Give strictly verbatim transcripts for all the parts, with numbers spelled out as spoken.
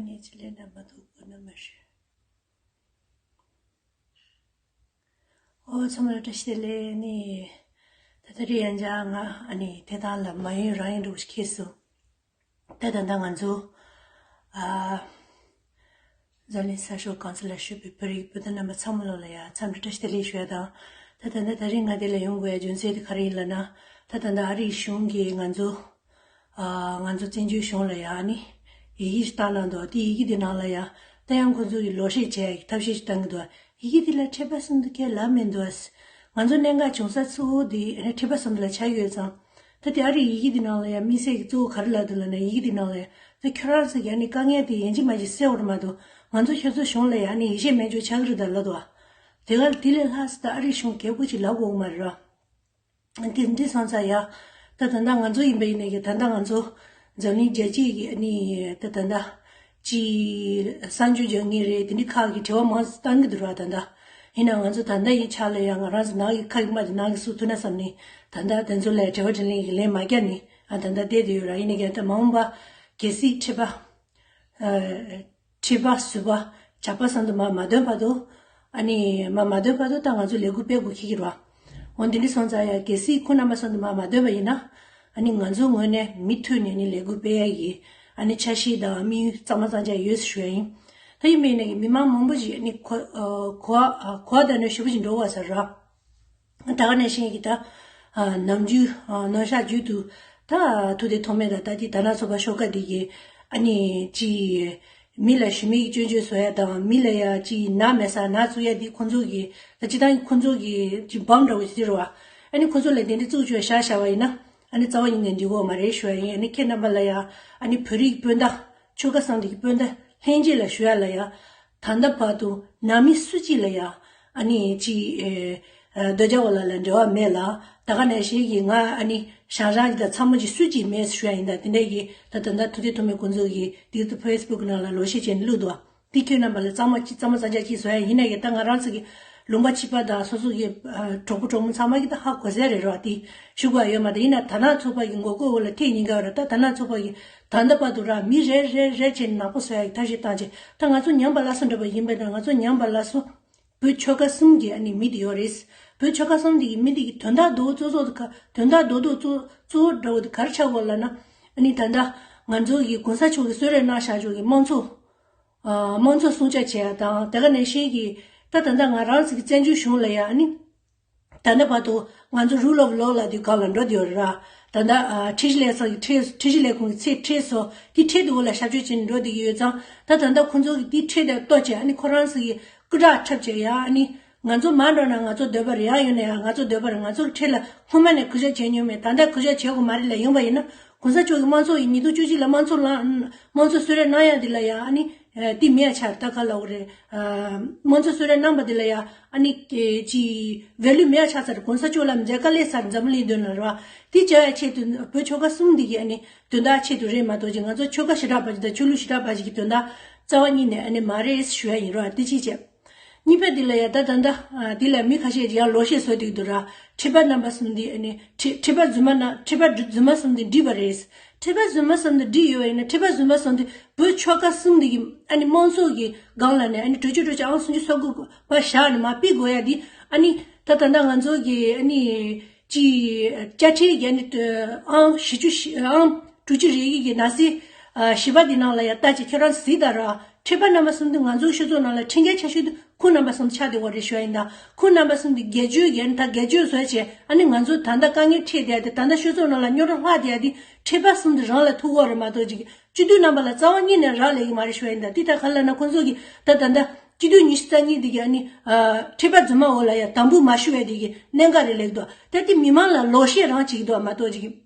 ངས་ཅི་ལས་ན་མ་ཐུག་གོ་ན་མ་ཧྲི། ཨོ་ཚང་མ་ལ་བཀྲ་ཤིས་བདེ་ལེགས་ནི། ད་ལྟ་རི་ཡན་ཅག་ང་ཨ་ནི་དེ་དང་ལ་མ་ཡིན་རང་ཡིན་འགྲོ་ཁེལ་སོང་། ད་ད་ད་ང་ཚོ་ཨ་འཛམ་གླིང་ས་ཕྱོགས་གང་ས་ལ་བཞུགས་པའི་བོད་རིགས་བོད་དོན་རྣམ་པ་ཚང་མ་ལོ་ལ་ཡ་འཚམས་འདྲི་བཀྲ་ཤིས་བདེ་ལེགས་ཞུ་ཡ་དང་། ད་ད་ད་ད་རིང་ང་དེ་ལ་ཡོང་དགོས་ཡ་རྒྱུ་མཚན་དེ་ག་རེ་ཡིན་ལབ་ན། ད་ད་ད་ཨ་རིའི་གཞུང་གིས་ང་ཚོ་ཨ་ང་ཚོ་བཙན་བྱོལ་གཞུང་ལ་ཡ་ཨ་ནི་ཡི་གེ་ཞིག་བཏང་གནང་འདུག་དེ་ཡི་གེ་དེ་ནང་ལ་ཡ་ད་ཡང་ཁོ་ཚོ་གིས་ལོག་བཤད་བྱས་ཐབས་ཤེས་ཞིག་བཏང་གི་འདུག་ཡི་གེ་དེ་ལ་འཁྲིད་པ་གསུམ་དུ་ཁས་ལབ་མི་འདུག་ང་ཚོ་གནད་འགག་བྱུང་ས་གཙོ་བོ་དེ་ཨ་ནི་འཁྲིད་པ་གསུམ་དུ་ལ་ཆགས་ཡོད་ཙང་། ད་དེ་ཨ་རིའི་ཡི་གེ་དེ་ནང་ལ་ཡ་དམིགས་བསལ་གྱི་གཙོ་བོ་ག་རེ་ལབ་འདུག་ལབ་ན། ཡི་གེ་དེ་ནང་ལ་ཡ་ད་ཁྱོད་རང་ཚོ་གིས་ཨ་ནི་དཀའ་ངལ་དེ་ཡིན་གཅིག་མིན་གཅིག་སེལ་བ་རེད་མ་གཏོགས་ང་ཚོ་ཁྱོད་ཚོ་གཞུང་ལ་ཡ་ཨ་ནི་ཡིད་ཆེས་མེད་འཇོག་ཆགས་ཀྱི་རེད་ད་ལབ་འདུག་དེ་ག་དེ་ལས་ལྷག་ཙམ་ད་ཨ་རིའི་གཞུང་གལ་པོ་ཅིག་ལབ་དགོས་མ་རེད་ར། དེ་འདྲ་སོང་ཙང་ཡ། ད་ད་ལྟ་ང་ཚོ་ཡིན་པ་ཡིན་ནའི་གི་ད་ལྟ་ང་ཚོ་འཛམ་གླིང་རྒྱལ་སྤྱིའི་གི་ཨ་ནི་ད་ད་ལྟ་ཅི་གསར་འགྱུར་རྒྱག་མཁན་རེད། དེ་འདྲའི་ཁག་གི་དྲི་བ་མང་ཙམ་བཏང་གི་འདུག་ར། ད་ལྟ་ཡིན་ན་ང་ཚོ་ད་ལྟ་ཡི་ཆ་ལ་ཡ་ང་རང་ཚོ་ནང་གི་ཁ་གི་མ་དེ་ནང་གི་སུ་ཐུག་ན་བསམ་ནས་ད་ལྟ་དེ་ཚོ་ལ་དྲི་བ་དྲིས་ལན་གི་ལན་མ་རྒྱག་ནས་ཨ་ད་ལྟ་བསྡད་དེ་ཡོད་ར། ཡིན་ནའི་གི་ད་མ་འོངས་པ་གལ་སྲིད་འཁྲིད་པ། ཨ། འཁྲིད་པ་ཟུར་པ་ཇག་པ་བསམ་དུ་མ་མ་འདོན་བར་དུ། ཨ་ནི་མ་མ་འདོན་བར་དུ་ད་ང་ཚོ་ལས་འགུལ་སྤེལ་དགོས་ཁེལ་གྱི་རེད་བ། འོ་འདི་འདྲ་སོང་ཙང་ཡ་གལ་སྲིད་ཁོང་རྣམ་པ་བསམ་དུ་མ་མ་འདོན་པ་ཡིན་ན། ཨ་ནི་ང་ཚོའི་ངོས་ནས་མུ་མཐུད་ནས་ནི་ལས་འགུལ་སྤེལ་ཡ་ཡི་ཨ་ནི་འཆར་གཞི་དང་དམིགས་ཡུལ་གཙང་མ་གཙང་རྐྱང་ཡོད་ཞུ་ཡ་ཡིན། ད་ཡིན་པའི་ནས་མི་མང་མང་པོ་ཞིག་ཨ་ནི་གོ་ཨ་གོ་ཨ་གོ་བ་ལྟར་ན་ཞེ་པོ་ཞིག་འགྲོ་བ་ཟེར་ར། ད་ག་ནང་བཞིན་གྱི་ད་ཨ་ནམ་རྒྱུན་ཨ་ནམ་ཞག་རྒྱུན་དུ་ད་ཐུགས་བདེ་ཐོགས་མེད་དང་ད་ཅི་དར་ནག་ཚོགས་པ་ཤོག་ཁག་འདི་གི་ཨ་ནི་ཅི་མི་ལ་ཞུམ་མེད་ཀྱི་སྐྱོན་བརྗོད་བཟོ་ཡ་དང་མི་ལ་ཡ་ཅི་ནག་མེད་ས་ནག་བཙུགས་ཡ་འདི་ཁོང་ཚོ་གི་ད་སྤྱི་བཏང་ཁོང་ཚོ་གི་ཅི་བམ་འདྲ་བོ་ཞིག་རེད་བ། ཨ་ནི་ཁོང་ཚོ་ལ་དེ་འདྲ་བཙུགས་བཅུག་བཞག་བཞག་པ་ཡིན་ན་ཨ་ནི་རྩ་བ་ཉིད་ནས་འགྲིག་གི་མ་རེད་ཞུ་ཡ་ཡིན། ཨ་ནི་ཁྱེད་རྣམ་པ་ལ་ཡ་ཨ་ནི་བོད་རིགས་སྤུན་ཟླ་ཆོལ་ཁ་གསུམ་འདི་གི་སྤུན་ཟླ་ལྷན་རྒྱས་ལ་ཞུ་ཡ་ལ་ཡ། ད་ལྟ་བར་དུ་ནང་མི་སུ་གཅིག་ལ་ཡང་ཨ་ནི་ཅི་ཨེ་ཨེ་སྡོད་རྒྱ་བ་ལ་ལ་འབྲེལ་བ་མེད་ལ། ད་ག་ནང་བཞིན་གྱི་ང་ཨ་ནི་ཞང་ཞང་གི་ད་ཚ་མོ་ཅིག་སུ་གཅིག་མེད་ཞུ་ཡ་ཡིན། ད་དེ་འདྲ་གི་ད་ད་ལྟ་ཐུགས་བདེ་ཐོགས་མེད་ཁོང་ཚོ་གི་འདི་ཚོ་ཕེ་སི་བུག་ནང་ལ་ལོག་བཤད་བྱས་ནས་བླུགས་འདུག་དེ་ཁྱོད་རྣམ་པ་ལ་གཙང་མ་ཅི་གཙང་མ་གཙང་རྐྱང་ཅིག་བཟོ་ཡ་ཡིན་ན་ཡང་ད་ང་རང་ཚོ་གི་ལུང་པ་ཕྱི་པ་དང་སོ་སོ་གི་ཨ་གྲོགས་པོ་གྲོགས་མོ་ཚང་མ་གི་ད་ཧ་གོ་ས་རེད་རོ། དེ་ཞུ་དགོས་ཡོད་མ་རེད། ཡིན་ན་དར་ནག་ཚོགས་པ་གི་མགོ་སྐོར་འོག་ལ་ཐེངས་གཉིས་ཀ་ར་ད་དར་ནག་ཚོགས་པ་གི་ད་ལྟ་བར་དུ་ར་མི་རེ་རེ་རེ་བྱས་ནས་ནག་པོ་བཟོ་ཡ་གི་ཐབས་ཤེས་བཏང་བྱས། ད་ང་ཚོ་ཉམས་པ་སླར་གསོ་འདྲ་པོ་ཡིན་པས་ན་ང་ཚོ་ཉམས་པ་སླར་གསོ་བོད་ཆོལ་ཁ་གསུམ་གྱི་ཨ་ནི་མི་དེ་ཡོད་རེད། བོད་ཆོལ་ཁ་གསུམ་དེ་གི་མི་དེ་གི་དོན་དག་རྡོག་རྡོག་གཙོ་གཙོ་དོན་དག་རྡོག་རྡོག་གཙོ་གཙོ་བོ་འདྲ་བོ་དེ་ག་རེ་ཆགས་དགོས་ལབ་ན། ཨ་ནི་ད་ལྟ་ང་ཚོ་གི་གོང་ས་མཆོག་གི་གསོལ་རས་གནང་བཞག་ཆོག་གི་དམངས་གཙོ། ཨ་དམངས་གཙོ་སྲུང་སྐྱོབ་བྱེད་ཡ་དང་དེ་ག་ནང་བཞིན་གྱི་ད་ད་ལྟ་ང་རང་ཚོ་གི་བཙན་བྱོལ་གཞུང་ལ་ཡ་ཨ་ནི། ད་ལྟ་བར་དུ་ང་ཚོ་rule of law ལབ་དུས་གང་ལ་འགྲོ་བསྡད་ཡོད་རེད་ར། ད་ལྟ་ཨ་ཁྲིམས་ཞིབ་ལས་ཁང་གི་ཁྲིམས་ཁྲིམས་ཞིབ་ལས་ཁུངས་ཀྱི་ཚད་ཁྲིམས་སོགས་དེ་ཁྲིམས་དེ་འོག་ལ་ཞབས་ཞུ་བྱེད་ནས་འགྲོ་བསྡད་ཀྱི་ཡོད་ཙང་ད་ད་ལྟ་ཁོང་ཚོ་གི་དེ་ཁྲིམས་དེ་གཏོར་བྱས་ཨ་ནི་ཁོ་རང་ཚོ་གི་སྐུ་དྲག་འཁྲབ་བྱས་ཡ་ཨ་ནི་ང་ཚོ་མར་འགྲོ་ན་ང་ཚོ་འདོད་པ་རེད། ཡར་ཡོང་ན་ཡང་ང་ཚོ་འདོད་པ་རེད། ང་ཚོ་གི་ཁྲིམས་ལ་སྔོན་མ་ནས་གུས་ཞབས་བྱས་མྱོང་མེད། ད་ལྟ་གུས་ཞབས་བྱེད་དགོས་མ་རེད་ལབ་ཡོང་པ་ཡིན་ན་གོང་ས་མཆོག་གི་དམངས་གཙོ་ཡི་ཉིས་སྟོང་བཅུ་གཅིག་ལ་དམངས་གཙོ་ལ་དམངས་གཙོ་གསོལ་རས་གནང་ཡ་འདི་ལ་ཡ་ཨ་ནི། ཨ་དེ་མེད་ཡ་ཆགས་ད་ག་ལབ་དགོས་རེད། ཨ་དམངས་གཙོ་གསོལ་རས་གནང་པ་དེ་ལ་ཡ་ཨ་ནི་ཀྱི་value མེད་ཡ་ཆགས་ཚར། གོང་ས་མཆོག་ལ་མཛད་དཀའ་ལས་ཚར། འཛམ་བུ་གླིང་མདུན་ལ་རེད་བ། དེ་བྱ་ཡ་ཆེད་དུ་བོད་ཆོལ་ཁ་གསུམ་འདི་གི་ཨ་ནི་དོན་དག་ཆེད་དུ་རེད་མ་གཏོགས་ཅིག་ང་ཚོ་ཆོལ་ཁ་ཞེ་དྲག་པ་ཅིག་དང་ཆོས་ལུགས་ཞེ་དྲག་པ་ཅིག་གི་དོན་དག་རྩ་བ་ཉིད་ནས་ཨ་ནི་མ་རེད་ཞུ་ཡ་ཡིན་རོགས། དེ་གཅིག་བྱས། གཉིས་པ་འདི་ལ་ཡ་ད་ད་ད་ཨ་འདི་ལ་མི་ཁ་ཤས་ཀྱིས་ཡང་ལོག་བཤད་བཟོ་བསྡད་འདུག་ར། ཁྲི་པ་རྣམ་པ་གསུམ་འདི་ཨ་ནི་ཁྲི་ཁྲི་པ་རྫུན་མ་ན་ཁྲི་པ་རྫུན་མ་གསུམ་འདི་འགྲིག་པ་རེད། ཁྲི་པ་རྫུན་མ་གསུམ་འདི་འགྲིག་ཡོད་པ་ཡིན་ན་ཁྲི་པ་རྫུན་མ་གསུམ་འདི་བོད་ཆོལ་ཁ་གསུམ་འདི་གི་ཨ་ནི་དམངས་གཙོ་གི་སྒང་ལ་ནས་ཨ་ནི་གྲོས་ཆོད་གྲོས་ཆོད་ཨང་སུམ་ཅུ་སོ་དགུ་པ་བཞག་ནས་མར་ཕུད་དགོས་ཡ་འདི་ཨ་ནི་ད་ད་ད་ང་ཚོ་གི་ཨ་ནི་ཅི་དཔྱ་ཁྲལ་གྱི་ཨ་ནི་ཨང་བཞི་བཅུ་ཨང་དྲུག་ཅུ་རེ་གི་གི་ནང་གསེས་ཨ་བཞི་པ་འདི་ནང་ལ་ཡ་ལྟ་ཅི་ཁྱོད་རང་གཟིགས་དང་ར། ཁྲི་པ་རྣམ་པ་གསུམ་འདི་ང་ཚོའི་སྤྱི་ཚོགས་ནང་ལ་ཁྲིམས་འགལ་ཆེ་ཤོས་འདི་ཁོང་རྣམ་པ་གསུམ་ཆགས་བསྡད་ཡོད་རེད་ཞུ་ཡ་ཡིན། ད་ཁོང་རྣམ་པ་གསུམ་འདི་སྒེར་གཅོད་ཡན་ད་སྒེར་གཅོད་བཟོས་བྱས་ཨ་ནི་ང་ཚོ་ད་ལྟ་དཀའ་ངལ་འཕྲད་བསྡད་དེ་ད་ལྟ་སྤྱི་ཚོགས་ནང་ལ་རྙོག་དྲ་ལྷག་བསྡད་ཡ་འདི་ཁྲི་པ་གསུམ་འདི་རང་ལ་ཐུག་གི་རེད་མ་གཏོགས་ཅིག་སྤྱི་འཐུས་རྣམ་པ་ལ་རྩ་བ་ཉིད་ནས་རག་ལས་ཀྱི་མ་རེད་ཞུ་ཡ་ཡིན། ད་འདི་ད་ག་ལབ་ན་ཁོང་ཚོ་གི་ད་ད་ལྟ་སྤྱི་འཐུས་ཉི་ཤུ་རྩ་གཉིས་འདི་གི་ཨ་ནི་ཨ་ཁྲི་པ་རྫུན་མ་འོག་ལ་ཡ་དམ་འབུལ་མ་ཞུ་བའི་འདི་གི་གནད་འགག་རེད་ལབ་འདུག་ད་འདི་མི་མང་ལ་ལོག་བཤད་རང་བྱེད་ཀྱི་འདུག་མ་གཏོགས་ཅིག་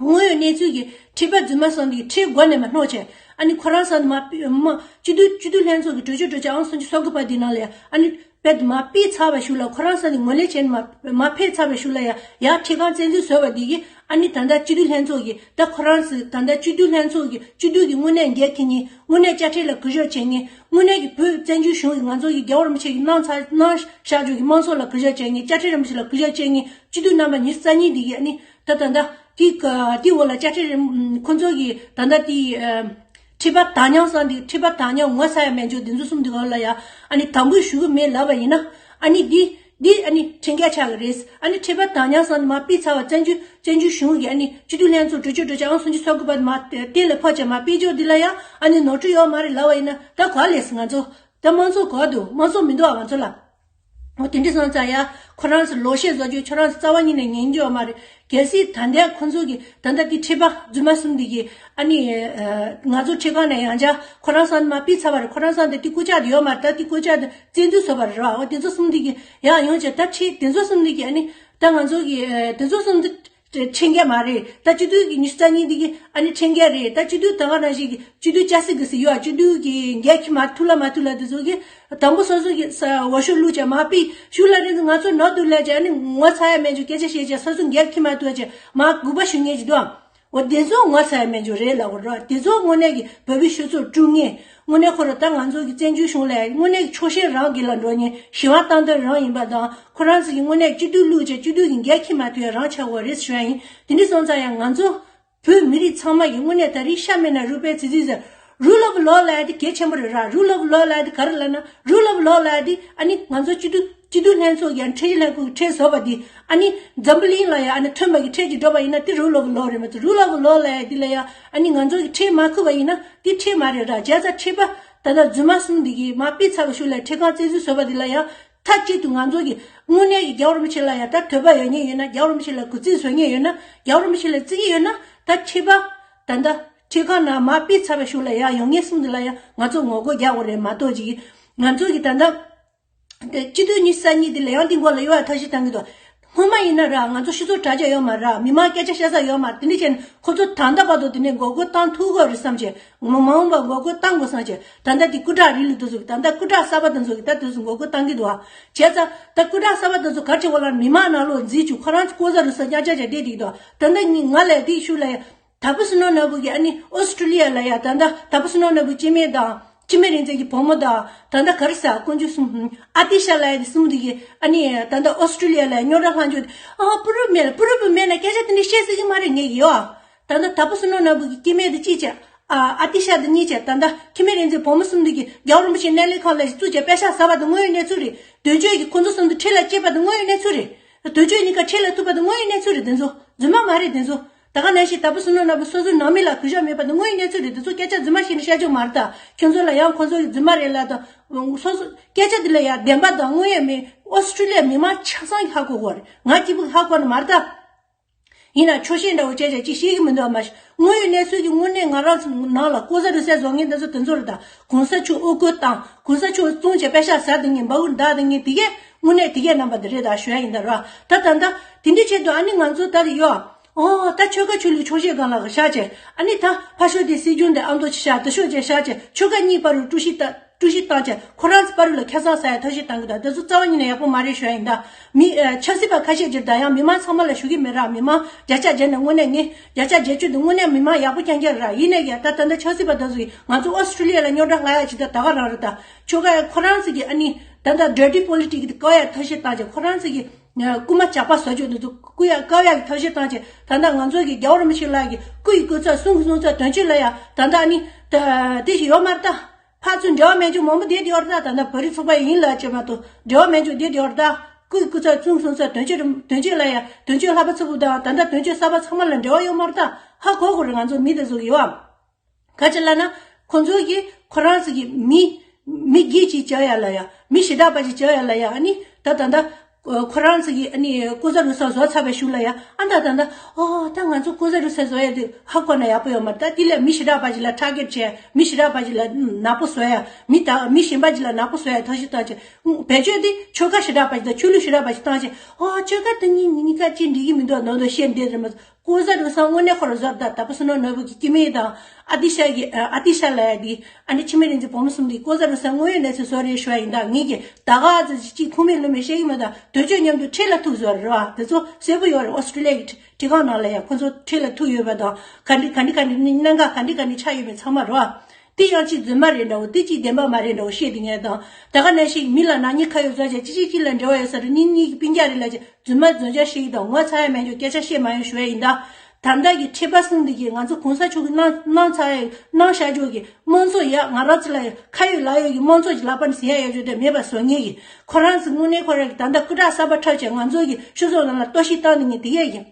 དངོས་ཡོད་གནས་ཚུལ་གྱི་ཁྲི་པ་རྫུན་མ་སོང་དེ་ཁྲིའི་སྒོ་ནས་མ་སྣོག་བྱས། ཨ་ནི་ཁོ་རང་སོང་དེ་མ་མ་སྤྱི་འཐུས་སྤྱི་འཐུས་ལྷན་ཚོགས་ཀྱི་གྲོས་ཆོད་གྲོས་ཆོད་ཨང་སུམ་ཅུ་སོ་དགུ་པ་འདི་ནང་ལ་ཡ་ཨ་ནི་དཔེ་དེ་མ་ཕུད་ཚར་བའི་གཞུག་ལ་ཁོ་རང་སོང་དེ་ངོས་ལེན་བྱས་ནས་མ་མ་ཕུད་ཚར་བའི་གཞུག་ལ་ཡ་ཡར་ཁྲི་ཁང་བཙན་འཛུལ་བཟོས་པ་འདི་གིས་ཨ་ནི་ད་ལྟ་སྤྱི་འཐུས་ལྷན་ཚོགས་ཀྱི་ད་ཁོ་རང་སོང་ད་ལྟ་སྤྱི་འཐུས་ལྷན་ཚོགས་ཀྱི་སྤྱི་འཐུས་ཀྱི་དངོས་གནས་འགན་འཁྱེར་མཁན་དངོས་གནས་དཔྱ་ཁྲལ་ལ་གུས་ཞབས་བྱེད་མཁན་དངོས་གནས་ཀྱི་བོད་བཙན་བྱོལ་གཞུང་གི་ང་ཚོ་གི་རྒྱལ་བ་རིན་པོ་ཆེ་གིས་གནང་ཚར་གནང་བཞག་ཆོག་གི་དམངས་གཙོ་ལ་གུས་ཞབས་བྱེད་མཁན་དཔྱ་ཁྲལ་རིན་པོ་ཆེ་ལ་གུས་ཞབས་བྱེད་མཁན་སྤྱི་འཐུས་རྣམ་པ་ཉི་ཤུ་རྩ་གཉིས་འདི་གིས་ཨ་ནི་ད་ད་ལྟ། དེ་ག་དེ་འོག་ལ་དཔྱ་ཁྲལ་རིན་ཁོ་ཚོ་གིས་ད་ལྟ་དེ་ཨ་ ཁྲི་པ་དྭགས་ཉང་སང་འདི་ཁྲི་པ་དྭགས་ཉང་ངོ་ཚ་ཡ་མེད་འཇོག་འདི་ཚོ་གསུམ་འདི་གང་ལ་ཡ་ཨ་ནི་དམ་འབུལ་ཞུ་གི་མེད་ལབ་པ་ཡིན་ན་ཨ་ནི་འདི་འདི་ཨ་ནི་ཁྲིམས་འགལ་ཆགས་གི་རེད། ཨ་ནི་ཁྲི་པ་དྭགས་ཉང་སང་འདི་མ་ཕུད་ཚར་བ་བཙན་བྱོལ་བཙན་བྱོལ་གཞུང་གི་ཨ་ནི་སྤྱི་འཐུས་ལྷན་ཚོགས་གྲོས་ཆོད་གྲོས་ཆོད་ཨང་སུམ་ཅུ་སོ་དགུ་པ་མ་གཏན་ལ་ཕབ་བྱས་མ་ཕུད་འཇོག་འདི་ལ་ཡ་ཨ་ནི་ནོར་འཁྲུལ་ཡོད་མ་རེད་ལབ་པ་ཡིན་ན་ད་ག་ལས་ང་ཚོ་ད་དམངས་གཙོ་ག་འདུག་དམངས་གཙོ་མི་འདུག་ཨ་ང་ཚོ་ལ། འོ་དེ་འདྲ་སོང་ཙང་ཡ་ཁོ་རང་ཚོ་ལོ་ཤས་བཟོ་རྒྱུ་ཁྱོད་རང་ཚོ་རྩ་བ་ཉིད་ནས་ཉན་རྒྱུ་ཡོད་མ་རེད། གལ་སྲིད་ད་ལྟའི་ཁོ་ཚོ་གི་ད་ལྟ་དེ་ཁྲི་པ་རྫུན་མ་གསུམ་འདི་གི་ཨ་ནི་ང་ཚོ་ཁྲི་ཁང་ནས་ཡང་བསྐྱར་ཁོ་རང་ཚོ་མ་ཕུད་ཚར་བ་རེད། ཁོ་རང་ཚོ་འདི་དེ་སྐུ་ཕྱག་དེ་ཡོད་མ་རེད། ད་དེ་སྐུ་ཕྱག་དེ་བཙན་འཛུལ་བཟོས་པ་རེད་ར། འོ་དེ་ཚོ་གསུམ་འདི་གི་ཡང་ཡོང་བྱས་ད་ཁྲི་དེ་ཚོ་གསུམ་འདི་གི་ཨ་ནི་ད་ང་ཚོ་གི་དེ་ཚོ་གསུམ་འདི་ཁྲིམས་འགལ་མ་རེད། ད་སྤྱི་འཐུས་ཀྱི་ཉི་ཤུ་རྩ་གཉིས་འདི་གི་ཨ་ནི་ཁྲིམས་འགལ་རེད། ད་སྤྱི་འཐུས་ད་ག་ནང་བཞིན་གྱི་སྤྱི་འཐུས་སྐྱ་སེར་གི་སྲིད་ཡོད་ཨ། སྤྱི་འཐུས་ཀྱི་འགན་འཁྱེར་མ་ཐུབ་ལ་མ་ཐུབ་ལ་དེ་ཚོ་གི་དང་པོ་སོ་སོ་གི་ས་འོས་ཤོག་བླུགས་བྱས་མ་ཕུད་ཤུགས་ལ་རེད། ང་ཚོ་ནོར་འདུག་ལས་བྱས་ཨ་ནི་ངོ་ཚ་ཡ་མེད་འཇོག་སྐད་ཆ་བཤད་བྱས་སོ་སོ་འགན་འཁྱེར་མ་ཐུབ་བྱས་མ་སྒུག་པ་ཞུ་མཁན་ཅིག་འདུག་ཨ། འོ་དེ་ཚོ་ངོ་ཚ་ཡ་མེད་འཇོག་རེད་ལབ་དགོས་རེད། དེ་ཚོ་དངོས་གནས་ཀྱི་བོད་པའི་སྤྱི་ཚོགས་དཀྲུག་མཁན། དངོས་གནས་ཁོ་རང་ད་ང་ཚོ་གི་བཙན་བྱོལ་གཞུང་ལ་དངོས་གནས་ཀྱི་ཆོག་ཤེས་རང་སྒེར་ལ་འགྲོ་མཁན་ཞི་བ་བཏང་འདོད་རང་ཡིན་པ་དང་ཁོ་རང་ཚོ་གི་དངོས་གནས་སྤྱི་འཐུས་བླུགས་བྱས་སྤྱི་འཐུས་ཀྱི་འགན་འཁྱེར་མ་ཐུབ་ཡ་རང་ཆགས་དགོས་རེད་ཞུ་ཡ་ཡིན། དེ་འདྲ་སོང་ཙང་ཡང་ང་ཚོ་བོད་མི་རིགས་ཚང་མ་ཡི་དངོས་གནས་ད་རེས་ཤ་མེད་ན་རུས་པའི་ཙི་ཙི་ཟེར། Rule of law ལབ་ཡ་དེ་གལ་ཆེན་པོ་རེད་ར། Rule of law ལབ་ཡ་དེ་ག་རེ་ལབ་ན་Rule of law ལབ་ཡ་དེ་ཨ་ནི་ང་ཚོ་སྤྱི་འཐུས་སྤྱི་འཐུས་ལྷན་ཚོགས་ཀྱི་ཁྲིམས་ལྷན་ཁང་གི་ཁྲིམས་བཟོ་བ་དེ་ཨ་ནི་འཛམ་བུ་གླིང་ལ་ཡ་ཨ་ནི་མཐུན་པ་གི་ཁྲིམས་ཅིག་འགྲོ་བ་ཡིན་ན་དེ་Rule of law རེད་མ་གཏོགས་Rule of law ལབ་ཡ་དེ་ལ་ཡ་ཨ་ནི་ང་ཚོ་གི་ཁྲིམས་མ་ཁུར་བ་ཡིན་ན་དེ་ཁྲིམས་མ་རེད་ར། བྱས་ཙང་ཁྲིམས་པ་ད་ལྟ་རྫུན་མ་གསུམ་འདི་གིས་མ་ཕུད་ཚར་བ་ཤུགས་ལ་ཁྲིམས་ཁང་བཙན་འཛུལ་བཟོ་བ་འདི་ལ་ཡ་མཐའ་གཅིག་ཏུ་ང་ཚོ་གི་དངོས་གནས་ཀྱི་རྒྱལ་བ་རིན་པོ་ཆེ་ལ་ཡ་ད་དད་པ་ཡོད་མཁན་ཡོད་ན་རྒྱལ་བ་རིན་པོ་ཆེ་ལ་གུས་བརྩི་བཟོ་མཁན་ཡོད་ན་རྒྱལ་བ་རིན་པོ་ཆེ་ལ་བརྩི་གི་ཡོད་ན་ད་ཁྲིམས་པ་ད་ལྟ་ཁྲིམས་ཁང་ནང་མ་ཕུད་ཚར་བའི་ཤུགས་ལ་ཡ་ཡོང་མཁན་གསུམ་འདི་ལ་ཡ་ང་ཚོ་ངོ་རྒོལ་རྒྱག་དགོས་རེད་མ་གཏོགས་ཅིག་ང་ཚོ་གི་ད་ལྟ་སྤྱི་འཐུས་ཉི་ཤུ་རྩ་གཉིས་འདི་ལ་ཡང་འདི་མགོ་ལ་གཡོ་བ་ཐབས་ཤེས་བཏང་གི་འདུག་སྔོན་མ་ཡིན་ན་ར་ང་ཚོ་སྤྱི་ཚོགས་དྲ་རྒྱ་ཡོད་མ་ར་མི་མང་སྐད་ཆ་བཤད་ས་ཡོད་མ་དེ་འདྲ་བྱས་ནས་ཁོ་ཚོ་ད་ལྟ་བར་དུ་དེ་ནས་ངོ་རྒོལ་བཏང་ཐུབ་ཀྱི་རེད་བསམ་བྱས་མ་འོངས་པ་ངོ་རྒོལ་བཏང་དགོས་བསམ་བྱས་ད་ལྟ་དེ་སྐུ་དྲག་རིང་ལུགས་དེ་ཚོ་གི་ད་ལྟ་སྐུ་དྲག་གསར་པ་དེ་ཚོ་གི་ད་དེ་ཚོ་ངོ་རྒོལ་བཏང་གི་འདུག་ཨ། བྱས་ཙང་ད་སྐུ་དྲག་གསར་པ་དེ་ཚོ་ག་རེ་བྱེད་དགོས་ལབ་ན་མི་མང་ནང་ལོགས་འཛུལ་བཅུག་ཁོ་རང་ཚོ་ལྐོག་ཟ་རུལ་སུངས་རྐྱང་རྐྱང་བྱས་བསྡད་ཀྱི་འདུག་ད་ལྟ་ནི་ང་ལ་དེའི་ཤུགས་ལ་ཡ། དྭགས་པོ་བསོད་ནམས་ནོར་བུ་གིས་ཨ་ནི་ཨོ་སི་ཀྲི་ལི་ཡ་ལ་ཡ་ད་ལྟ་དྭགས་པོ་བསོད་ནམས་ནོར་བུ་སྐྱེ་དམན་དང་འཆི་མེད་རིག་འཛིན་གྱི་བུ་མོ་དང་ད་ལྟ་ག་རེ་ཟེར་དཀོན་མཆོག་གསུམ་ཨ་ཏི་ཤ་ལ་ཡ་དེ་གསུམ་དེ་གིས་ཨ་ནི་ད་ལྟ་ཨོ་སི་ཀྲི་ལི་ཡ་ལ་ཡ་རྙོག་དྲ་ལྷག་འཇོག་དེ་ཨ་པུ་རུ་མེད་ལ་པུ་རུ་པུ་མེད་ན་སྐད་ཆ་དེ་འདྲ་བཤད་སྲིད་ཀྱི་མ་རེད་ངས་ཡོད་ཨ། ད་ལྟ་དྭགས་པོ་བསོད་ནམས་ནོར་བུ་གི་སྐྱེ་དམན་དེ་གཅིག་བྱས་ཨ་ཨ་ཏི་ཤ་དེ་གཉིས་བྱས་ད་ལྟ་འཆི་མེད་རིག་འཛིན་བུ་མོ་གསུམ་དེ་གིས་རྒྱལ་བ་རིན་པོ་ཆེ་མནལ་ལས་ཁང་ལ་བཙུགས་བྱས་པད་ཤག་ཟ་བ་དེ་དངོས་ཡོད་གནས་ཚུལ་རེད། དོན་གཅོད་ཀྱིས་ཁོ་ཚོ་གསུམ་དེ་ཁྲིམས་ལ་བཅད་པ་དེ་དངོས་ཡོད་གནས་ཚུལ་རེད། དོན་གཅོད་གཉིས་ཀ་ཁྲིམས་ལ་ཐུག་པ་དེ་དངོས་ཡོད་གནས་ཚུལ་རེད། དེ་ཚོ་རྫུན་མ་མ་རེད། དེ་ཚོ་ད་ག་ནང་བཞིན་དྭགས་པོ་བསོད་ནམས་ནོར་བུ་སོ་སོའི་ནང་མི་ལ་གུས་ཞབས་མེད་པ་དེ་དངོས་ཡོད་གནས་ཚུལ་རེད། དེ་ཚོ་སྐད་ཆ་རྫུན་མ་བཤད་ནས་བཤད་ཆོག་མ་རེད། ད་ཁྱོད་ཚོ་ལ་ཡང་ཁོ་ཚོ་གི་རྫུན་མ་རེད་ལབ་དང་སོ་སོ་སྐད་ཆ་དེ་ལ་ཡང་བདེན་པ་དང་དངོས་ཡོད་མེད། ཨོ་སི་ཀྲི་ལི་ཡ་མི་མང་ཆ་ཚང་གིས་ཧ་གོ་གི་རེད། ང་གཅིག་པུ་གིས་ཧ་གོ་ནི་མ་རེད་ད། ཡིན་ན་ཆོག་ཤེས་འདྲ་བོ་བྱས་བྱས་ཅིག་ཤེས་ཀྱི་མི་འདུག་མ་གཞི་དངོས་ཡོད་གནས་ཚུལ་གྱི་དངོས་གནས་ང་རང་ཚོ་ནང་ལ་ལྐོག་ཟ་རུལ་སུངས་བཟོ་མཁན་དེ་ཚོ་དེ་ཚོ་རེད་ད། གོང་ས་མཆོག་དབུ་སྐོར་བཏང་གོང་ས་མཆོག་བཙོང་བྱས་པད་ཤག་ཟ་བསྡད་མཁན་འབའ་འུར་བརྡབ་བསྡད་མཁན་དེ་གས་དངོས་གནས་དེ་གས་རྣམ་པ་དེ་རེད་ད་ཞུ་ཡ་ཡིན་ད་ར། ད་ད་ད་དེ་འདྲའི་ཆེད་དུ་ཨ་ནི་ང་ཚོ་ད་རེ་ཡོད་ཨ། ཨོ་ད་ཆོལ་ཁ་ཆོས་ལུགས་ཕྱོགས་ཞེན་སྒང་ལ་བཞག་བྱས་ཨ་ནི་ད་ཕར་ཕྱོགས་དེ་སྲིད་སྐྱོང་དེ་ཨ་མདོ་ཆེ་བཞག་དེ་ཕྱོགས་ཅིག་བཞག་བྱས་ཆོལ་ཁ་གཉིས་བར་རུ་དཀྲུག་ཤིང་ད། དཀྲུག་ཤིང་བཏང་བྱས་ཁོ་རང་ཚོ་བར་ལ་ཁ་སང་ཟ་ཡ་ཐབས་ཤེས་བཏང་གི་འདུག་དེ་ཚོ་རྩ་བ་ཉིད་ནས་ཡག་པོ་མ་རེད་ཞུ་ཡ་ཡིན་ད། མི་ཨ་ཆབ་སྲིད་པ་ཁ་ཤས་ཀྱིས་ད་ཡང་མི་མང་ཚང་མ་ལ་ཞུ་གི་མེད་ར། མི་མང་བརྒྱ་ཆ་བརྒྱ་ནས་དངོས་གནས་ངས་བརྒྱ་ཆ་བརྒྱད་ཅུ་དེ་དངོས་གནས་མི་མང་ཡག་པོ་རྐྱང་རྐྱང་རེད་ར། ཡིན་ནའི་ཡ་ད་ད་ལྟ་ཆབ་སྲིད་པ་དེ་ཚོ་གིས་ང་ཚོ་ཨོ་སི་ཀྲི་ལི་ཡ་ལ་རྙོག་དྲ་ལྷག་ཡ་ཅིག་ད་ད་ག་རང་རེད་ད། ཆོལ་ཁ་ཡ་ཁོ་རང་ཚོ་གིས་ཨ་ནི་ད་ལྟ་dirty politics དེ་བཀག་ཡ་ཐབས་ཤེས་བཏང་བྱས་ཁོ་རང་ཚོ་གིས་རྐུ་མ་ཇག་པ་བཟོ་རྒྱུ་དེ་ཚོ་རྐུ་ཡ་བཀག་ཡ་གི་ཐབས་ཤེས་བཏང་བྱས་ད་ལྟ་ང་ཚོ་གི་རྒྱལ་བ་རིན་པོ་ཆེ་ལགས་ཀྱི་སྐུ་ཡི་སྐུ་ཚབ་གསུང་གི་གསུང་ཚབ་དོན་གཅོད་ལ་ཡ་ད་ལྟ་ཨ་ནི་ད་དེ་ཞིག་ཡོད་མ་རེད་ད། ཕར་ཚུར་འབྲེལ་བ་མེད་རྒྱུ་མང་པོ་བསྡད་བསྡད་ཡོད་རེད་ད། ད་ལྟ་བོད་རིགས་ཚོགས་པ་ཡིན་ལབ་བྱས་མ་གཏོགས་འབྲེལ་བ་མེད་རྒྱུ་བསྡད་བསྡད་ཡོད་རེད་ད། སྐུ་ཡི་སྐུ་ཚབ་གསུང་གསུང་ཚབ་དོན་གཅོད་དོན་གཅོད་ལ་ཡ་དོན་གཅོད་ལྷག་པ་ཚ་བོ་དང་ད་ལྟ་དོན་གཅོད་གསར་པ་ཚང་མ་ལ་འབྲེལ་བ་ཡོད་མ་རེད་ད། ཧ་གོ་དགོས་རེད་ང་ཚོ་མི་དེ་ཚོ་གི་ཡོད་ཨ། ག་ཅི་ལབ་ན་ཁོ་ཚོ་གིས་ཁོ་རང་ཚོ་གི་མི་མི་སྒེར་ཅིག་བྱ་ཡ་ལ་ཡ་མི་ཞེ་དྲག་པ་ཅིག་བྱ་ཡ་ལ་ཡ་ཨ་ནི་ད་ད་ལྟ། ཁོ་རང་ཚོ་གིས་ཨ་ནི་ལྐོག་ཟ་རུལ་སུངས་བཟོ་ཚར་བའི་གཞུག་ལ་ཡ་ཨ་ད་ད་ད་ཨོ་ད་ང་ཚོ་ལྐོག་ཟ་རུལ་སུངས་བཟོ་ཡ་དེ་ཧ་གོ་ན་ཡག་པོ་ཡོད་མ་རེད་ད། དེ་ལས་མི་ཞེ་དྲག་པ་ཅིག་ལ་target བྱས་མི་ཞེ་དྲག་པ་ཅིག་ལ་ནག་པོ་བཟོ་ཡ་མི་ད་མི་གཞན་པ་ཅིག་ལ་ནག་པོ་བཟོ་ཡ་ཐབས་ཤེས་བཏང་བྱས་བེད་སྤྱོད་དེ་ཆོལ་ཁ་ཞེ་དྲག་པ་ཅིག་དང་ཆོས་ལུགས་ཞེ་དྲག་པ་ཅིག་བཏང་བྱས་ཨོ་ཆོལ་ཁ་དེ་གཉིས་གཉིས་ཀ་གཅིག་འགྲིག་གི་མི་འདུག་ནང་དུ་བཤད་བསྡད་རེད་མ་གཏོགས་ལྐོག་ཟ་རུལ་སུངས་དངོས་གནས་ཁོ་རང་བཟོ་རེད་ད། དྭགས་པོ་བསོད་ནམས་ནོར་བུ་གི་སྐྱེ་དམན་དང་ཨ་ཏི་ཤ་གི་ཨ་ཏི་ཤ་ལབ་ཡ་དེ། ཨ་ནི་འཆི་མེད་རིག་འཛིན་བུ་མོ་གསུམ་འདི་ལྐོག་ཟ་རུལ་སུངས་དངོས་ཡོད་གནས་ཚུལ་བཟོ་རེད་ཞུ་བ་ཡིན་ད། ངེད་ཀྱིས་ད་ག་ཚོད་ཅིག་ཁུངས་མེད་ལུང་མེད་བཤད་ཀྱི་མེད་ད། དོན་གཅོད་མཉམ་དུ་ཁྲིམས་ལ་ཐུག་བཟོ་རེད་བ། དེ་ཚོ་གསལ་པོ་ཡོད་རེད། ཨོ་སི་ཀྲི་ལི་ཡ་གི་ཁྲི་ཁང་ནང་ལ་ཡང་ཁོ་ཚོ་ཁྲིམས་ལ་ཐུག་ཡོད་པ་དང་ག་འདྲི་ག་འདྲི་ག་འདྲི་གནད་འགག་ག་འདྲི་ག་འདྲི་ཆགས་ཡོད་པའི་ཚང་མ་རེད་བ། དེ་ཡང་ཅིག་རྫུན་མ་རེད་འདྲ་བོ་དེ་ཅིག་བདེན་པ་མ་རེད་འདྲ་བོ་བཤད་དེ་ངས་དང་ད་ག་ནང་བཞིན་མི་ལ་ནག་ཉེས་ཁ་གཡོགས་བཟོ་བྱས་ཅི་ཅིག་ཅིག་ལ་འབྲེལ་བ་ཡོད་ས་རེད། གཉིས་གཉིས་ཀྱི་སྤུན་ཀྱག་རེད་ལབ་བྱས་རྫུན་མ་རྫུན་རྐྱང་བཤད་ཀྱི་དང་ངོ་ཚ་ཡ་མེད་འཇོག་སྐད་ཆ་བཤད་མ་ཡོང་ཞུ་བ་ཡིན་ད། ད་ལྟ་གི་ཁྲི་པ་གསུམ་འདི་གིས་ང་ཚོ་གོང་ས་མཆོག་གིས་གནང་གནང་ཚར་ཡ་གནང་བཞག་ཆོག་གི་དམངས་གཙོ་ཡ་ང་རང་ཚོ་ལ་ཡ་ཁ་ཡོད་ལག་ཡོད་ཀྱི་དམངས་གཙོ་གི་ལག་པ་ནས་ཟིན་ཡ་ཡོད་ཆོག་དེ་མེད་པ་བཟོ་མཁན་གྱི་ཁོ་རང་ཚོ་དངོས་གནས་ཁོ་རང་གི་ད་ལྟ་སྐུ་དྲག་གསར་པ་འཁྲབ་བྱས་ང་ཚོ་གི་སྤྱི་ཚོགས་ནང་ལ་གཏོར་བཤིག་བཏང་ནས་ངས་དེ་ཡ་ཡིན།